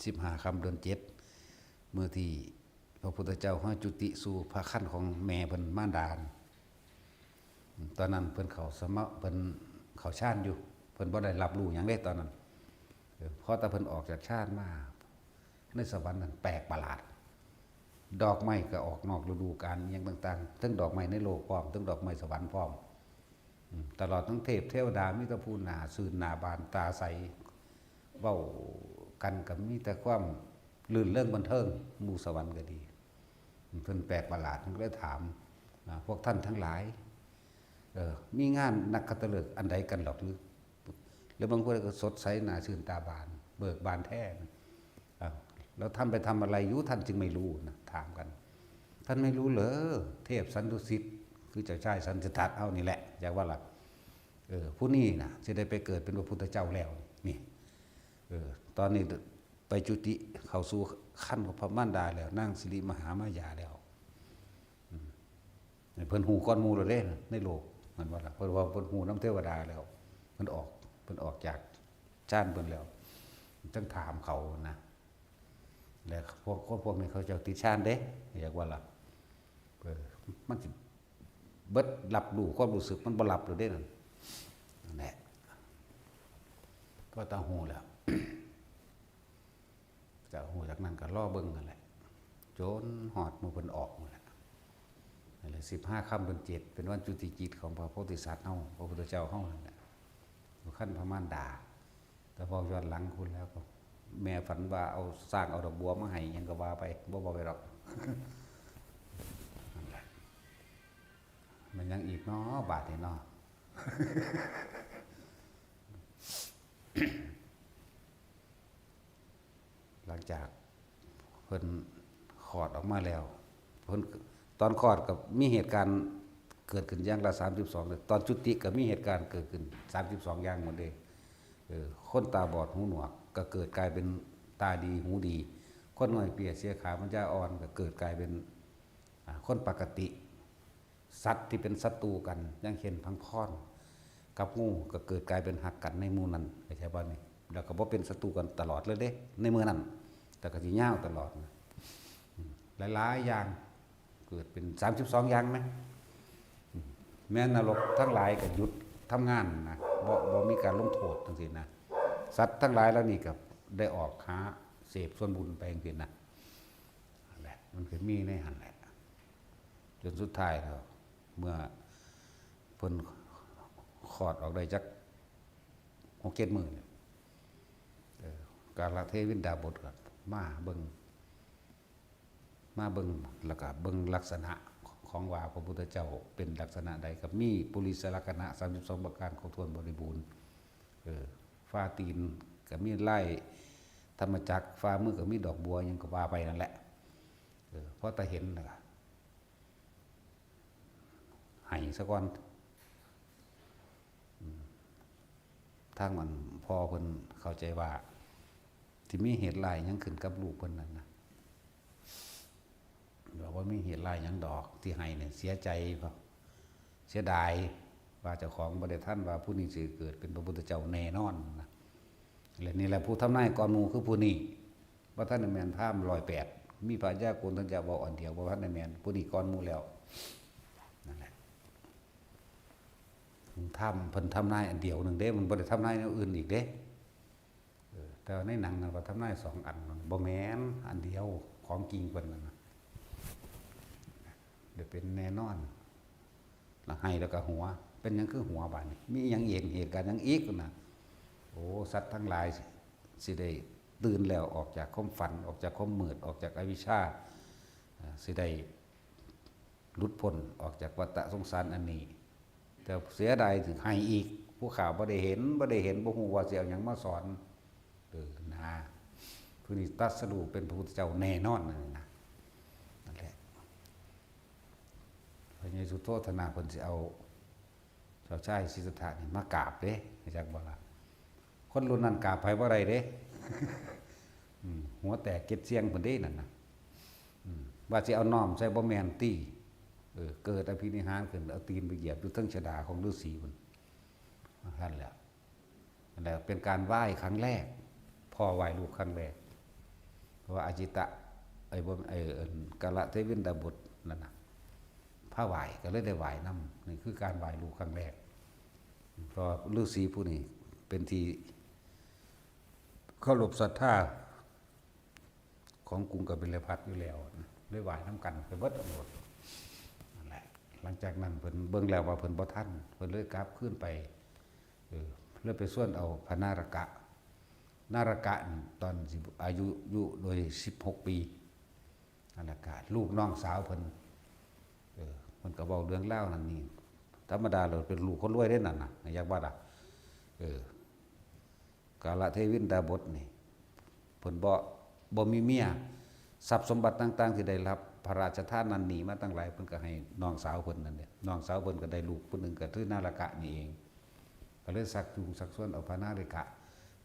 สิบห้าค่ำเดือนเจ็ด มื้อที่พระพุทธเจ้าเฮาจุติสู่พระครรภ์ของแม่เพิ่นมารดา ตอนนั้นเพิ่นเข้าสมา เพิ่นเข้าฌานอยู่ เพิ่นบ่ได้รับรู้หยังเด้ตอนนั้น เออ พอแต่เพิ่นออกจากฌานมา ในสวรรค์นั่นแปลกประหลาด ดอกไม้ก็ออกนอกฤดูกาล อิหยังต่างๆ ทั้งดอกไม้ในโลกพร้อม ทั้งดอกไม้สวรรค์พร้อม อืม ตลอดทั้งเทพเทวดา มีแต่ผู้หน้าซื่นหน้าบานตาใส เว้ากันก็มีแต่ความรื่นเริงบันเทิง หมู่สวรรค์ก็ดี เพิ่นแปลกประหลาด เพิ่นก็เลยถาม อ่า พวกท่านทั้งหลาย เอ่อ มีงานนักขัตฤกษ์อันใดกันหรอกหรือ แล้วบางคนก็สดใสหน้าชื่นตาบาน เบิกบานแท้นะ อ้าว แล้วท่านไปทำอะไรอยู่ ท่านจึงไม่รู้นะ ถามกัน ท่านไม่รู้เหรอ เทพสันตุสิทธิ์ คือเจ้าชายสันติทัตเฮานี่แหละ อยากว่าล่ะ เออ ผู้นี้นะ สิได้ไปเกิดเป็นพระพุทธเจ้าแล้ว นี่ เออ ตอนนี้ไปจุติเข้าสู่ครรภ์ของพระมารดาแล้ว นางสิริมหามายาแล้ว อืม เพิ่นฮู้ก่อนหมู่แล้วเด้ ในโลก แม่นบ่ล่ะ เพิ่นว่าเพิ่นฮู้นำเทวดาแล้ว เพิ่นออก เพิ่นออกจากฌานเพิ่นแล้ว จั่งถามเขานะ และพวก คนพวกนี้เขาเจ้าติดฌานเด้ อยากว่าล่ะ เออ มันสิเบิดรับรู้ความรู้สึก มันบ่รับแล้วเด้นั่น นั่นแหละ ก็ต้องฮู้แล้ว จากฮู้จากนั้นก็รอเบิ่งนั่นแหละ จนฮอดมื้อเพิ่นออกนั่นแหละ นั่นแหละ สิบห้าค่ำเดือนเจ็ด เป็นวันจุติจิตของพระโพธิสัตว์เฮา พระพุทธเจ้าเฮานั่นแหละ อยู่ครรภ์พระมารดา แต่เว้าย้อนหลังพุ้นแล้วก็ แม่ฝันว่าเอา สร้างเอาดอกบัวมาให้ หยังก็ว่าไป บ่บอกไปดอก นั่นแหละ มันยังอีกเนาะ บาดนี้เนาะ หลังจากเพิ่นคลอดออกมาแล้ว เพิ่น ตอนคลอดก็มีเหตุการณ์เกิดขึ้นอย่างละสามสิบสอง ตอนจุติก็มีเหตุการณ์เกิดขึ้นสามสิบสองอย่างหมดเลย เออ คนตาบอดหูหนวกก็เกิดกลายเป็นตาดีหูดี คนน้อยเปรียเสียขาปัญญาอ่อนก็เกิดกลายเป็น อ่า คนปกติ สัตว์ที่เป็นศัตรูกัน อย่างเช่นผงพรกับงูก็เกิดกลายเป็นฮักกันในหมู่นั้น เข้าใจบ่นี่ แล้วก็บ่เป็นศัตรูกันตลอดเลยเด้ ในมื้อนั้น แต่ก็สิยาวตลอดนะ อืม หลายๆอย่าง เกิดเป็นสามสิบสองอย่างไหม อืม แม้นรกทั้งหลายก็หยุดทำงานนะ บ่ บ่มีการลงโทษจังซี้นะ สัตว์ทั้งหลายเหล่านี้ก็ได้ออกหาเสพส่วนบุญไปจังซี้นะ นั่นแหละ มันก็มีในหั่นแหละ จนสุดท้ายแล้ว เมื่อเพิ่นคลอดออกได้จักหกเจ็ดมื้อเนี่ย เอ่อ กาลเทวินดาบทก็มาเบิ่ง มาเบิ่ง แล้วก็เบิ่งลักษณะของว่าพระพุทธเจ้าเป็นลักษณะใด ก็มีปุริสลักษณะสามสิบสองประการครบถ้วนบริบูรณ์ เออ ฝ่าตีนก็มีลายธรรมจักร ฝ่ามือก็มีดอกบัว หยังก็ว่าไปนั่นแหละ เออ พอตาเห็นแล้วก็ ให้ซะก่อน อืม ทางมัน พ่อเพิ่นเข้าใจว่า สิมีเหตุร้ายหยังขึ้นกับลูกเพิ่นนั่นนะ บอกว่ามีเหตุร้ายหยังดอก ที่ให้เนี่ยเสียใจบ่ เสียดายว่าเจ้าของบ่ได้ทันว่าผู้นี้สิเกิดเป็นพระพุทธเจ้าแน่นอนนะ และนี่แหละผู้ทำนายก่อนหมู่คือผู้นี้ บ่ทันได้แม่นพราหมณ์ร้อยแปด มีพระยาโกณฑัญญะเว้าอันเดียว บ่ทันได้แม่น ผู้นี้ก่อนหมู่แล้ว นั่นแหละ ทำ เพิ่นทำนายอันเดียวหนึ่งเด้ มันบ่ได้ทำนายแนวอื่นอีกเด้ เออ แต่ว่าในหนังนั่นว่าทำนายสองอัน มันบ่แม่นอันเดียว ของจริงเพิ่นนั่นน่ะ เดี๋ยวเป็นแน่นอน แล้วให้แล้วก็หัว เป็นหยังคือหัวบาดนี้ มีหยังอีก เหตุการณ์หยังอีกนะ โอ้ สัตว์ทั้งหลายสิ สิได้ตื่นแล้ว ออกจากความฝัน ออกจากความมืด ออกจากอวิชชา อ่า สิได้หลุดพ้นออกจากวัฏสงสารอันนี้ แต่เสียดายถึงให้อีก ผู้ข้าบ่ได้เห็น บ่ได้เห็น บ่ฮู้ว่าสิเอาหยังมาสอน เออ นะ ผู้นี้ตรัสรู้เป็นพระพุทธเจ้าแน่นอนนั่นนะ นั่นแหละ พระเยซูโธทนาเพิ่นสิเอา เจ้าชายสิทธัตถะนี่มากราบเด้ รู้จักบ่ล่ะ คนรุ่นนั้นกราบไผบ่ได้เด้ อืม หัวแตกเกล็ดเสี้ยงพุ้นเด้นั่นน่ะ อืม ว่าสิเอาน้อมใส่บ่แม่นติ เออ เกิดอภินิหารขึ้น เอาตีนไปเหยียบอยู่เทิงชฎาของฤาษีพุ้น ว่าซั่นแหละ นั่นแหละเป็นการไหว้ครั้งแรก พ่อไหว้ลูกครั้งแรก เพราะว่าอาจิตะ ไอ้บ่ ไอ้ เอิ่น กาลเทวินดาบทนั่นน่ะ พาไหว้ก็เลยได้ไหว้นำ นี่คือการไหว้ลูกครั้งแรก เพราะฤาษีผู้นี้เป็นที่เคารพศรัทธาของกรุงกบิลพัสดุ์อยู่แล้วนะ เลยไหว้นำกันไปเบิดทั้งหมด นั่นแหละ หลังจากนั้นเพิ่นเบิ่งแล้วว่าเพิ่นบ่ทัน เพิ่นเลยกลับคืนไป เออ เลยไปชวนเอาพระนารกะ นารกะนี่ตอนสิอายุ อยู่โดยสิบหกปี นารกะ ลูกน้องสาวเพิ่น เออ เพิ่นก็เว้าเรื่องราวนั่นนี่ ธรรมดาเราเป็นลูกคนรวยเด้นั่นน่ะ อยากว่าล่ะ เออ กาลเทวินดาบทนี่ เพิ่นบ่ บ่มีเมีย ทรัพย์สมบัติต่างๆ ที่ได้รับพระราชทานนั่นนี่มาตั้งหลาย เพิ่นก็ให้น้องสาวเพิ่นนั่นแหละ น้องสาวเพิ่นก็ได้ลูกผู้หนึ่งก็คือนารกะนี่เอง ก็เลยชักจูงชักชวนเอาพระนารกะ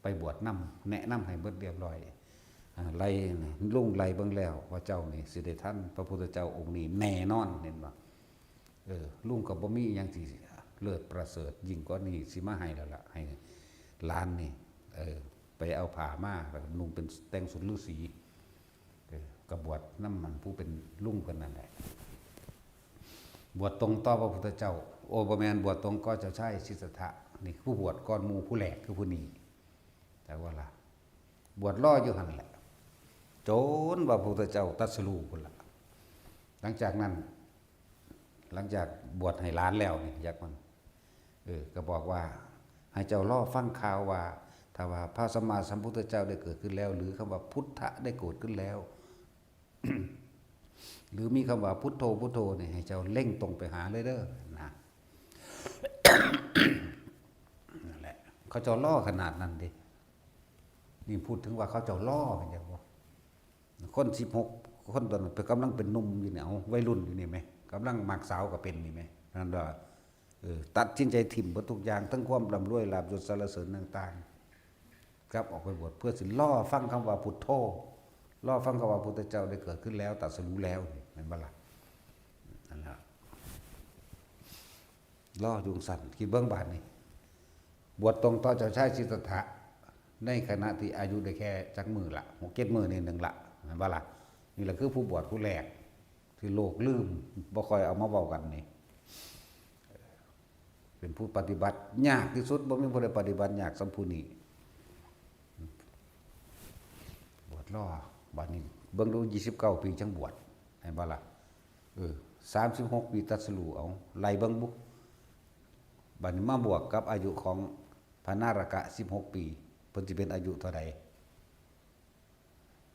ไปบวชนำ แนะนำให้เบิดเรียบร้อย อ่า ไล่ ลุงไล่เบิ่งแล้วว่าเจ้านี่สิได้ทันพระพุทธเจ้าองค์นี้แน่นอน เห็นบ่ เออ ลุงก็บ่มีหยังสิเลิศประเสริฐยิ่งกว่านี้สิมาให้แล้วล่ะ ให้หลานนี่ เออ ไปเอาผ้ามาแล้วก็นุ่งเป็นแต่งชุดฤาษี เออ ก็บวชนำมันผู้เป็นลุงเพิ่นนั่นแหละ บวชตรงต่อพระพุทธเจ้า โอ้ บ่แม่น บวชตรงก็เจ้าชายสิทธัตถะ นี่ผู้บวชก่อนหมู่ผู้แรกคือผู้นี้ แต่ว่าล่ะ บวชรออยู่หั่นแหละ จนว่าพระพุทธเจ้าตรัสรู้พุ้นล่ะ หลังจากนั้น หลังจากบวชให้หลานแล้วนี่ จักมัน เออ ก็บอกว่า ให้เจ้ารอฟังข่าวว่า ถ้าว่าพระสัมมาสัมพุทธเจ้าได้เกิดขึ้นแล้ว หรือคำว่าพุทธะได้เกิดขึ้นแล้ว หรือมีคำว่าพุทโธ พุทโธนี่ ให้เจ้าเล็งตรงไปหาเลยเด้อ นะ นั่นแหละ เขาเจ้ารอขนาดนั้นเด้ นี่พูดถึงว่าเขาเจ้ารอ เห็นบ่ คนสิบหก คนตอนนั้นเพิ่นกำลังเป็นหนุ่มอยู่นี่ เอา วัยรุ่นอยู่นี่แหม กำลังมักสาวก็เป็นนี่แหม นั่นว่า เออ ตัดสินใจถิ่มเบิดทุกอย่าง ทั้งความร่ำรวย ลาภยศ สรรเสริญต่างๆ กลับออกไปบวช เพื่อสิรอฟังคำว่าพุทโธ รอฟังคำว่าพุทธเจ้าได้เกิดขึ้นแล้ว ตรัสรู้แล้ว นี่ แม่นบ่ล่ะ นั่นล่ะ รออยู่จั่งซั้น คิดเบิ่งบาดนี้ บวชตรงต่อเจ้าชายสิทธัตถะ ในขณะที่อายุได้แค่จักมื้อละ หกเจ็ดมื้อนี่หนึ่งละ แม่นบ่ล่ะ นี่แหละคือผู้บวชผู้แรก ที่โลกลืม บ่ค่อยเอามาเว้ากันนี่ เป็นผู้ปฏิบัติยากที่สุด บ่มีผู้ใดปฏิบัติยากส่ำผู้นี้ บวชรอ บาดนี้เบิ่งดู ยี่สิบเก้าปีจั่งบวช เห็นบ่ล่ะ เออ สามสิบหกปีตรัสรู้ เอา ไล่เบิ่งบุ บาดนี้มาบวกกับอายุของพระนารกะ สิบหกปี เพิ่นสิเป็นอายุเท่าใด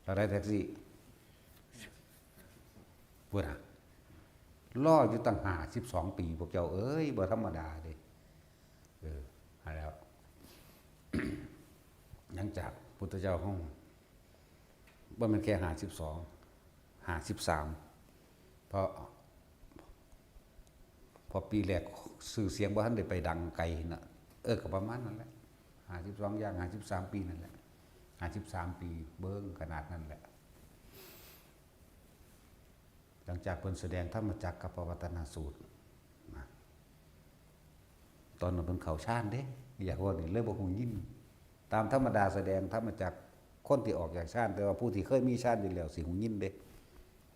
เท่าใดแท็กซี่ พุ้นน่ะ รออยู่ตั้งห้าสิบสองปี พวกเจ้าเอ้ย บ่ธรรมดาเด้ เออ หาแล้ว หลังจากพุทธเจ้าเฮา บ่แม่นแค่ห้าสิบสอง ห้าสิบสาม เพราะ เพราะปีแรกชื่อเสียงบ่ทันได้ไปดังไกลนะ เออ ก็ประมาณนั้นแหละ ห้าสิบสอง ย่าง ห้าสิบสาม ปีนั่นแหละ ห้าสิบสาม ปี เบิ่งขนาดนั้นแหละ หลังจากเพิ่นแสดงธรรมจักรกัปปวัตตนสูตรนะ ตอนนั้นเพิ่นเข้าฌานเด้ อยากว่านี่เลยบ่ฮู้ยิน ตามธรรมดาแสดงธรรมจักร คนที่ออกจากฌาน แต่ว่าผู้ที่เคยมีฌานอยู่แล้วสิฮู้ยินเด้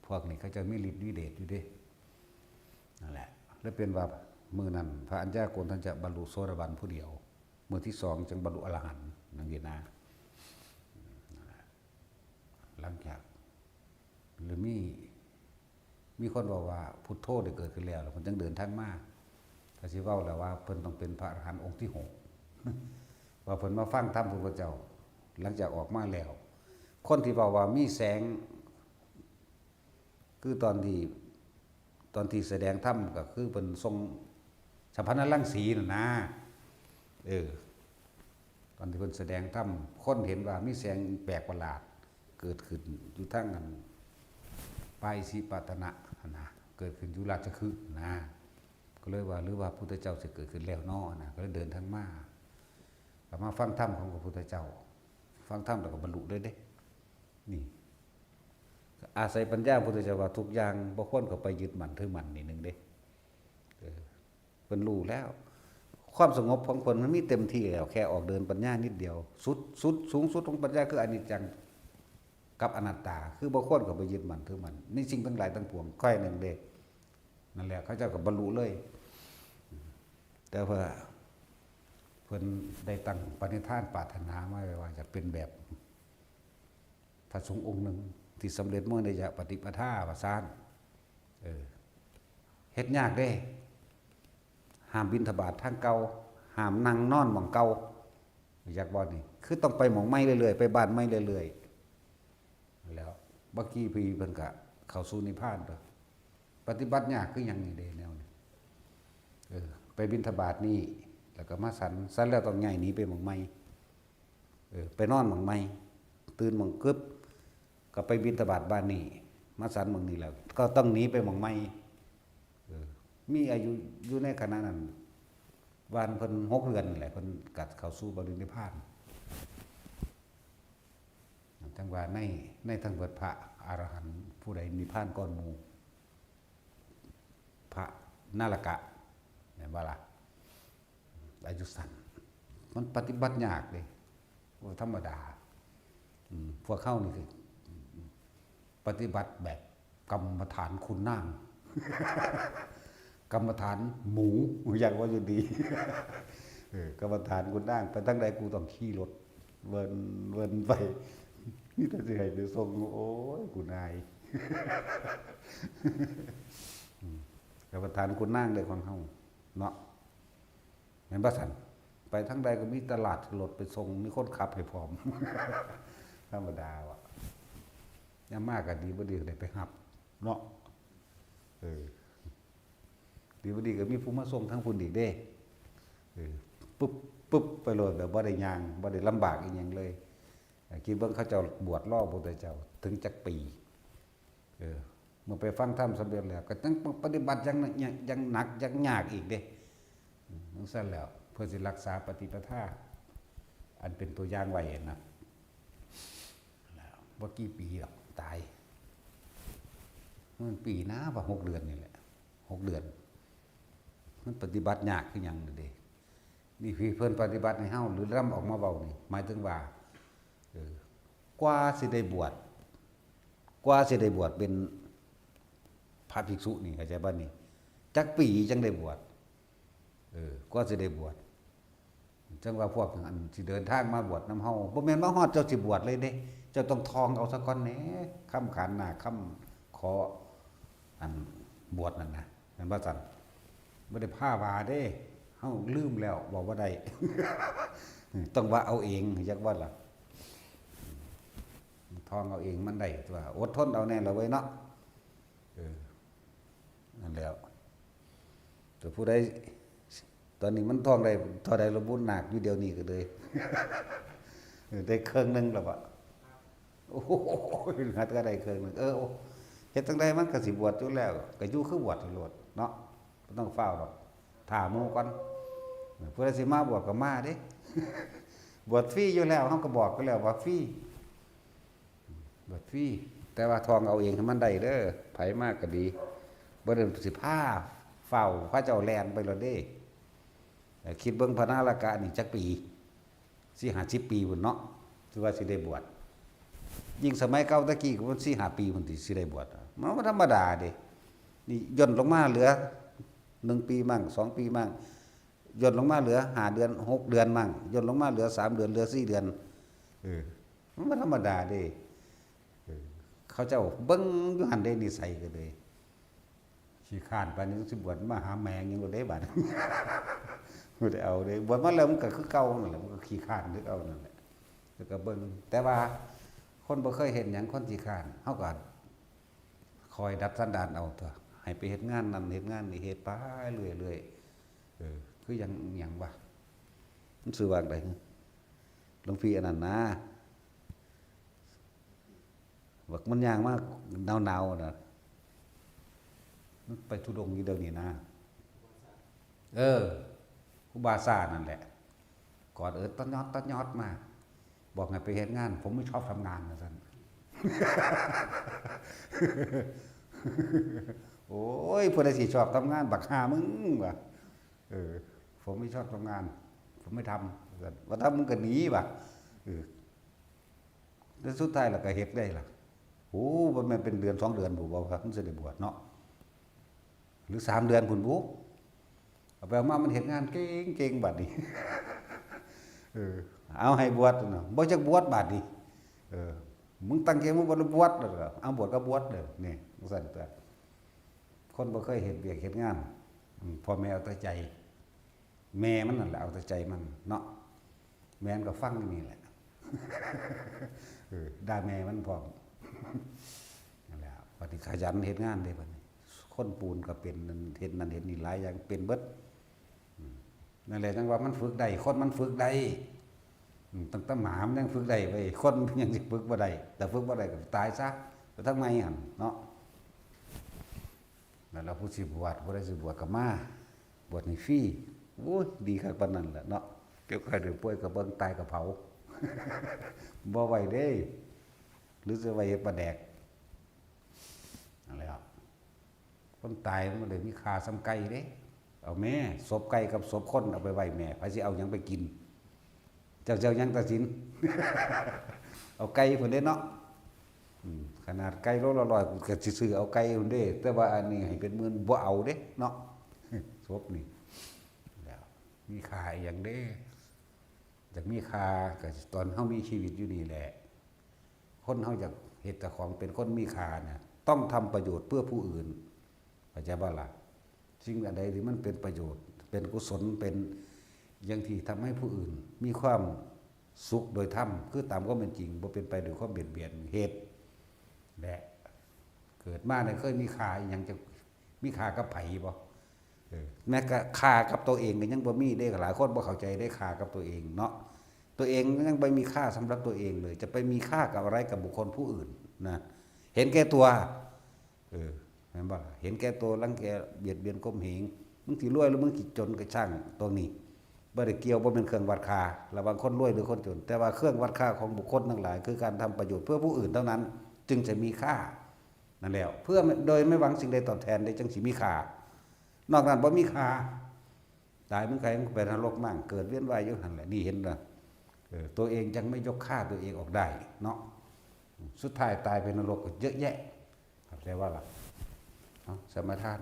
พวกนี้เขาเจ้ามีฤทธิ์มีเดชอยู่เด้ นั่นแหละ แล้วเป็นว่ามื้อนั้นพระอัญญาโกณฑัญจะบรรลุโสดาบันผู้เดียว มื้อที่สองจึงบรรลุอรหันต์ จั่งซี้นะ นั่นแหละ หลังจาก หรือมี มีคนบอกว่าพุทโธได้เกิดขึ้นแล้ว แล้วเพิ่นจั่งเดินทางมา ถ้าสิเว้าแล้วว่าเพิ่นต้องเป็นพระอรหันต์องค์ที่หก ว่าเพิ่นมาฟังธรรมพระพุทธเจ้า หลังจากออกมาแล้ว คนที่บอกว่ามีแสง คือตอนที่ ตอนที่แสดงธรรมก็คือเพิ่นส่งฉัพพะนรังสีนั่นนะ เออ ตอนที่เพิ่นแสดงธรรม คนเห็นว่ามีแสงแปลกประหลาด เกิดขึ้นอยู่ทางอัน ปายสิปตนะหั่นนะ เกิดขึ้นอยู่ราชคฤห์นะ ก็เลยว่า หรือว่าพุทธเจ้าสิเกิดขึ้นแล้วน้อนะ ก็เลยเดินทางมา ก็มาฟังธรรมของพระพุทธเจ้า ฟังธรรมแล้วก็บรรลุเลยเด้ นี่ อาศัยปัญญาพุทธเจ้าว่าทุกอย่างบ่ควรเข้าไปยึดมั่นถือมั่นนี่หนึ่งเด้ เออ เพิ่นรู้แล้ว ความสงบของเพิ่นมันมีเต็มที่แล้ว แค่ออกเดินปัญญานิดเดียว สุด สุด สูงสุดของปัญญาคืออนิจจังกับอนัตตา คือบ่ควรเข้าไปยึดมั่นถือมั่นในสิ่งทั้งหลายทั้งปวง ข้อหนึ่งเด้ นั่นแหละ เขาเจ้าก็บรรลุเลย แต่ว่าเพิ่นได้ตั้งปณิธานปรารถนามาไว้ว่าจะเป็นแบบ พระสงฆ์องค์หนึ่งที่สำเร็จมรรคผลนิพพานว่าซั่น เออ เฮ็ดยากเด้ ห้ามบิณฑบาตทางเก่า ห้ามนั่งนอนหม่องเก่า อยากบอกนี่ คือต้องไปหม่องใหม่เรื่อยๆ ไปบ้านใหม่เรื่อยๆ แล้วบ่กี่ปีเพิ่นก็เข้าสู่นิพพานเด้อ ปฏิบัติยากคือหยังนี่เด้แนวนี้ เออ ไปบิณฑบาตนี่ แล้วก็มาฉัน ฉันแล้วต้องย้ายหนีไปหม่องใหม่ เออ ไปนอนหม่องใหม่ ตื่นหม่องกึบ ก็ไปบิณฑบาตบ้านนี่ มาฉันหม่องนี่แล้ว ก็ต้องหนีไปหม่องใหม่ เออ มีอายุอยู่ในขณะนั้น ว่าเพิ่นหกเดือนนี่แหละ เพิ่นก็เข้าสู่ปรินิพพาน จั่งว่าใน ในทั้งเบิดพระอรหันต์ผู้ใดนิพพานก่อนหมู่ พระนรกะ แม่นบ่ล่ะ อายุสั้น มันปฏิบัติยากเด้ บ่ธรรมดา อืม พวกเฮานี่คือ ปฏิบัติแบบกรรมฐานขุนนาง กรรมฐานหมู อยากว่าอยู่ดี เออ กรรมฐานขุนนาง ไปทางใดกูต้องขี่รถ เวิน เวินไป นี่ถ้าสิให้ไปส่ง โอ้ย กูนาย อืม กรรมฐานขุนนางเด้อของเฮา เนาะ แม่นบ่ซั่น ไปทางใดก็มีตลาดรถไปส่ง มีคนขับให้พร้อม ธรรมดาว่ะ ยามมาก็ดีบ่ดีก็ได้ไปรับ เนาะ เออ ดีบ่ดีก็มีผู้มาส่งทางพุ้นอีกเด้ เออ ปึ๊บ ปึ๊บ ไปโลดแบบบ่ได้ย่าง บ่ได้ลำบากอีหยังเลย คิดเบิ่งเขาเจ้าบวชรอพระพุทธเจ้าถึงจักปี เออ เมื่อไปฟังธรรมสำเร็จแล้ว ก็ต้องปฏิบัติอย่างหนัก อย่าง อย่างหนัก อย่างยากอีกเด้ อืม จั่งซั่นแล้ว เพื่อสิรักษาปฏิปทา อันเป็นตัวอย่างไว้นะ บ่กี่ปีดอก ตาย มันปีนะ ว่าหกเดือนนี่แหละ หกเดือน มันปฏิบัติยากคือหยังเด้ นี่คือเพิ่นปฏิบัติให้เฮา หรือลำออกมาเว้านี่ หมายถึงว่า เออ กว่าสิได้บวช กว่าสิได้บวชเป็นพระภิกษุนี่ เข้าใจบ่นี่ จักปีจั่งได้บวช เออ กว่าสิได้บวช จั่งว่าพวกอันสิเดินทางมาบวชนำเฮา บ่แม่นมาฮอดเจ้าสิบวชเลยเด้ เจ้าต้องท่องเอาซะก่อนแหน่ คำขานนา คำขอ อันบวชนั่นนะ แม่นบ่ซั่น บ่ได้พาว่าเด้ เฮาลืมแล้ว เว้าบ่ได้ ต้องว่าเอาเอง จักว่าล่ะ ท่องเอาเองมันได้ตัว อดทนเอาแน่ละเว้ยเนาะ เออ นั่นแหล้ว แต่ผู้ใด ตอนนี้มันท่องได้เท่าใดละบุญนาคอยู่เดี๋ยวนี้ก็เลย เออ ได้เครื่องหนึ่งแล้วอะ โอ้โห หัดก็ได้เครื่องหนึ่ง เออ โอ้ เฮ็ดจั่งใดมันก็สิบวชอยู่แล้ว ก็อยู่คือบวชโลดเนาะ บ่ต้องฟ้าวดอก ถ้าหมู่ก่อน ผู้ใดสิมาบวชก็มาเด้ บวชฟรีอยู่แล้ว เฮาก็บอกไปแล้วว่าฟรี บวชฟรี แต่ว่าท่องเอาเองให้มันได้เด้อ ไผมาก็ดี บ่ได้สิพาฟ้าวพาเจ้าแล่นไปโลดเด้ เอ่อ คิดเบิ่งพระนารกะนี่จักปี สี่ห้าสิบปีพุ้นเนาะ ถือว่าสิได้บวช ยิ่งสมัยเก่าตะกี้ก็มันสี่ห้าปีพุ้นติสิได้บวช มันบ่ธรรมดาเด้ นี่ย่นลงมาเหลือหนึ่งปีมั่ง สองปีมั่ง ย่นลงมาเหลือห้าเดือน หกเดือนมั่ง ย่นลงมาเหลือสามเดือน เหลือสี่เดือน เออ มันบ่ธรรมดาเด้ เออ เขาเจ้าเบิ่งอยู่หั่นเด้ นิสัยก็เลย ขี้คร้านปานนี้สิบวชมาหาแม่งยังบ่ได้บัด บ่ได้เอาเด้ บวชมาแล้วมันก็คือเก่านั่นแหละ มันก็ขี้คร้านคือเก่านั่นแหละ แล้วก็เบิ่ง แต่ว่าคนบ่เคยเฮ็ดหยัง คนขี้คร้าน เฮาก็คอยดัดสันดานเอาตั๊ว ให้ไปเฮ็ดงานนั่นเฮ็ดงานนี่ เฮ็ดไปเรื่อยๆ เออ คือหยัง หยังวะ มันชื่อว่าจั่งใด หลวงพี่อันนั้นนะ บักมันย่างมาหนาวๆน่ะ มันไปธุดงค์อยู่เดี๋ยวนี้นะ เออ ครูบาซ่านั่นแหละ กอดเอิดตะยอดตะยอดมา บอกให้ไปเฮ็ดงาน ผมไม่ชอบทำงาน ว่าซั่น โอ้ย ผู้ใดสิชอบทำงาน บักห่ามึง ว่า เออ ผมไม่ชอบทำงาน ผมไม่ทำ ว่าซั่น ว่าทำมึงก็หนี ว่า เออ แล้วสุดท้ายล่ะก็เฮ็ดได้ล่ะ โอ้ บ่แม่นเป็นเดือนสองเดือนพุ้นบ่ ว่ามันสิได้บวชเนาะ หรือสามเดือนพุ้นบุ เอาไปเอามามันเฮ็ดงานเก่งๆ บัดนี้ เออ เอาให้บวชน่ะ บ่จักบวชบัดนี้ เออ มึงตั้งใจมึงบ่ได้บวช แล้วก็เอาบวชก็บวชเด้อ นี่ จั่งซั่นตั๊ว คนบ่เคยเฮ็ดเวียกเฮ็ดงาน อืม พ่อแม่เอาแต่ใจ แม่มันนั่นแหละเอาแต่ใจมันเนาะ แม่มันก็ฟังอยู่นี่แหละ เออ ด่าแม่มันพร้อม นั่นแหละ บัดนี้ขยันเฮ็ดงานเด้บัดนี้ คนปูนก็เป็น เฮ็ดนั่นเฮ็ดนี่หลายอย่างเป็นเบิด อืม นั่นแหละจั่งว่ามันฝึกได้ คนมันฝึกได้ อืม ตั้งแต่หมามันยังฝึกได้เว้ย คนมันยังสิฝึกบ่ได้ แต่ฝึกบ่ได้ก็ตายซะ ไปทางใหม่หั่นเนาะ นั่นล่ะ ผู้สิบวช ผู้ใดสิบวชก็มา บวชให้ฟรี โอ้ย ดีคักปานนั้นแหละเนาะ เจ็บไข้ได้ป่วยก็เบิ่ง ตายก็เผา บ่ไว้เด้ หรือสิไว้เฮ็ดปลาแดก นั่นแหละ คนตายมันบ่ได้มีค่าส่ำไก่เด้ เอาแม่ ศพไก่กับศพคนเอาไปไว้แม่ ไผสิเอาหยังไปกิน เจ้า เจ้ายังตัดสิน เอาไก่พุ้นเด้เนาะ อืม ขนาดไก่โลละร้อย กูก็สิซื้อเอาไก่พุ้นเด้ แต่ว่าอันนี้ให้เป็นหมื่นบ่เอาเด้เนาะ ศพนี่ แล้ว มีค่าอีหยังเด้ อยากมีค่าก็ตอนเฮามีชีวิตอยู่นี่แหละ คนเฮาอยากเฮ็ดเจ้าของเป็นคนมีค่าน่ะ ต้องทำประโยชน์เพื่อผู้อื่น เข้าใจบ่ล่ะ สิ่งอันใดที่มันเป็นประโยชน์ เป็นกุศล เป็นอย่างที่ทำให้ผู้อื่นมีความสุขโดยธรรม คือตามความเป็นจริง บ่เป็นไปโดยความเบียดเบียน เฮ็ด และ เกิดมาเนี่ยเคยมีค่าอีหยังจะมีค่ากับไผบ่ เออ แม้กระทั่งค่ากับตัวเองก็ยังบ่มีเด้ หลายคนบ่เข้าใจเด้ ค่ากับตัวเองเนาะ ตัวเองยังบ่มีค่าสำหรับตัวเองเลย จะไปมีค่ากับอะไรกับบุคคลผู้อื่นนะ เห็นแก่ตัว เออ แม่นบ่ล่ะ เห็นแก่ตัว รังแก เบียดเบียนข่มเหง มึงสิรวยหรือมึงสิจนก็ช่าง ตรงนี้บ่ได้เกี่ยว บ่เป็นเครื่องวัดค่าระหว่างคนรวยหรือคนจน แต่ว่าเครื่องวัดค่าของบุคคลทั้งหลาย คือการทำประโยชน์เพื่อผู้อื่นเท่านั้น จึงจะมีค่า นั่นแหละ เพื่อโดยไม่หวังสิ่งใดตอบแทนได้จังสิมีค่า นอกนั้นบ่มีค่า ตายมึงใครมึงไปนรกมั่ง เกิดเวียนว่ายอยู่หั่นแหละ นี่เห็นบ่ เออ ตัวเองยังไม่ยกค่าตัวเองออกได้เนาะ สุดท้ายตายไปนรกก็เยอะแยะ เข้าใจบ่ล่ะ เนาะ สมาทาน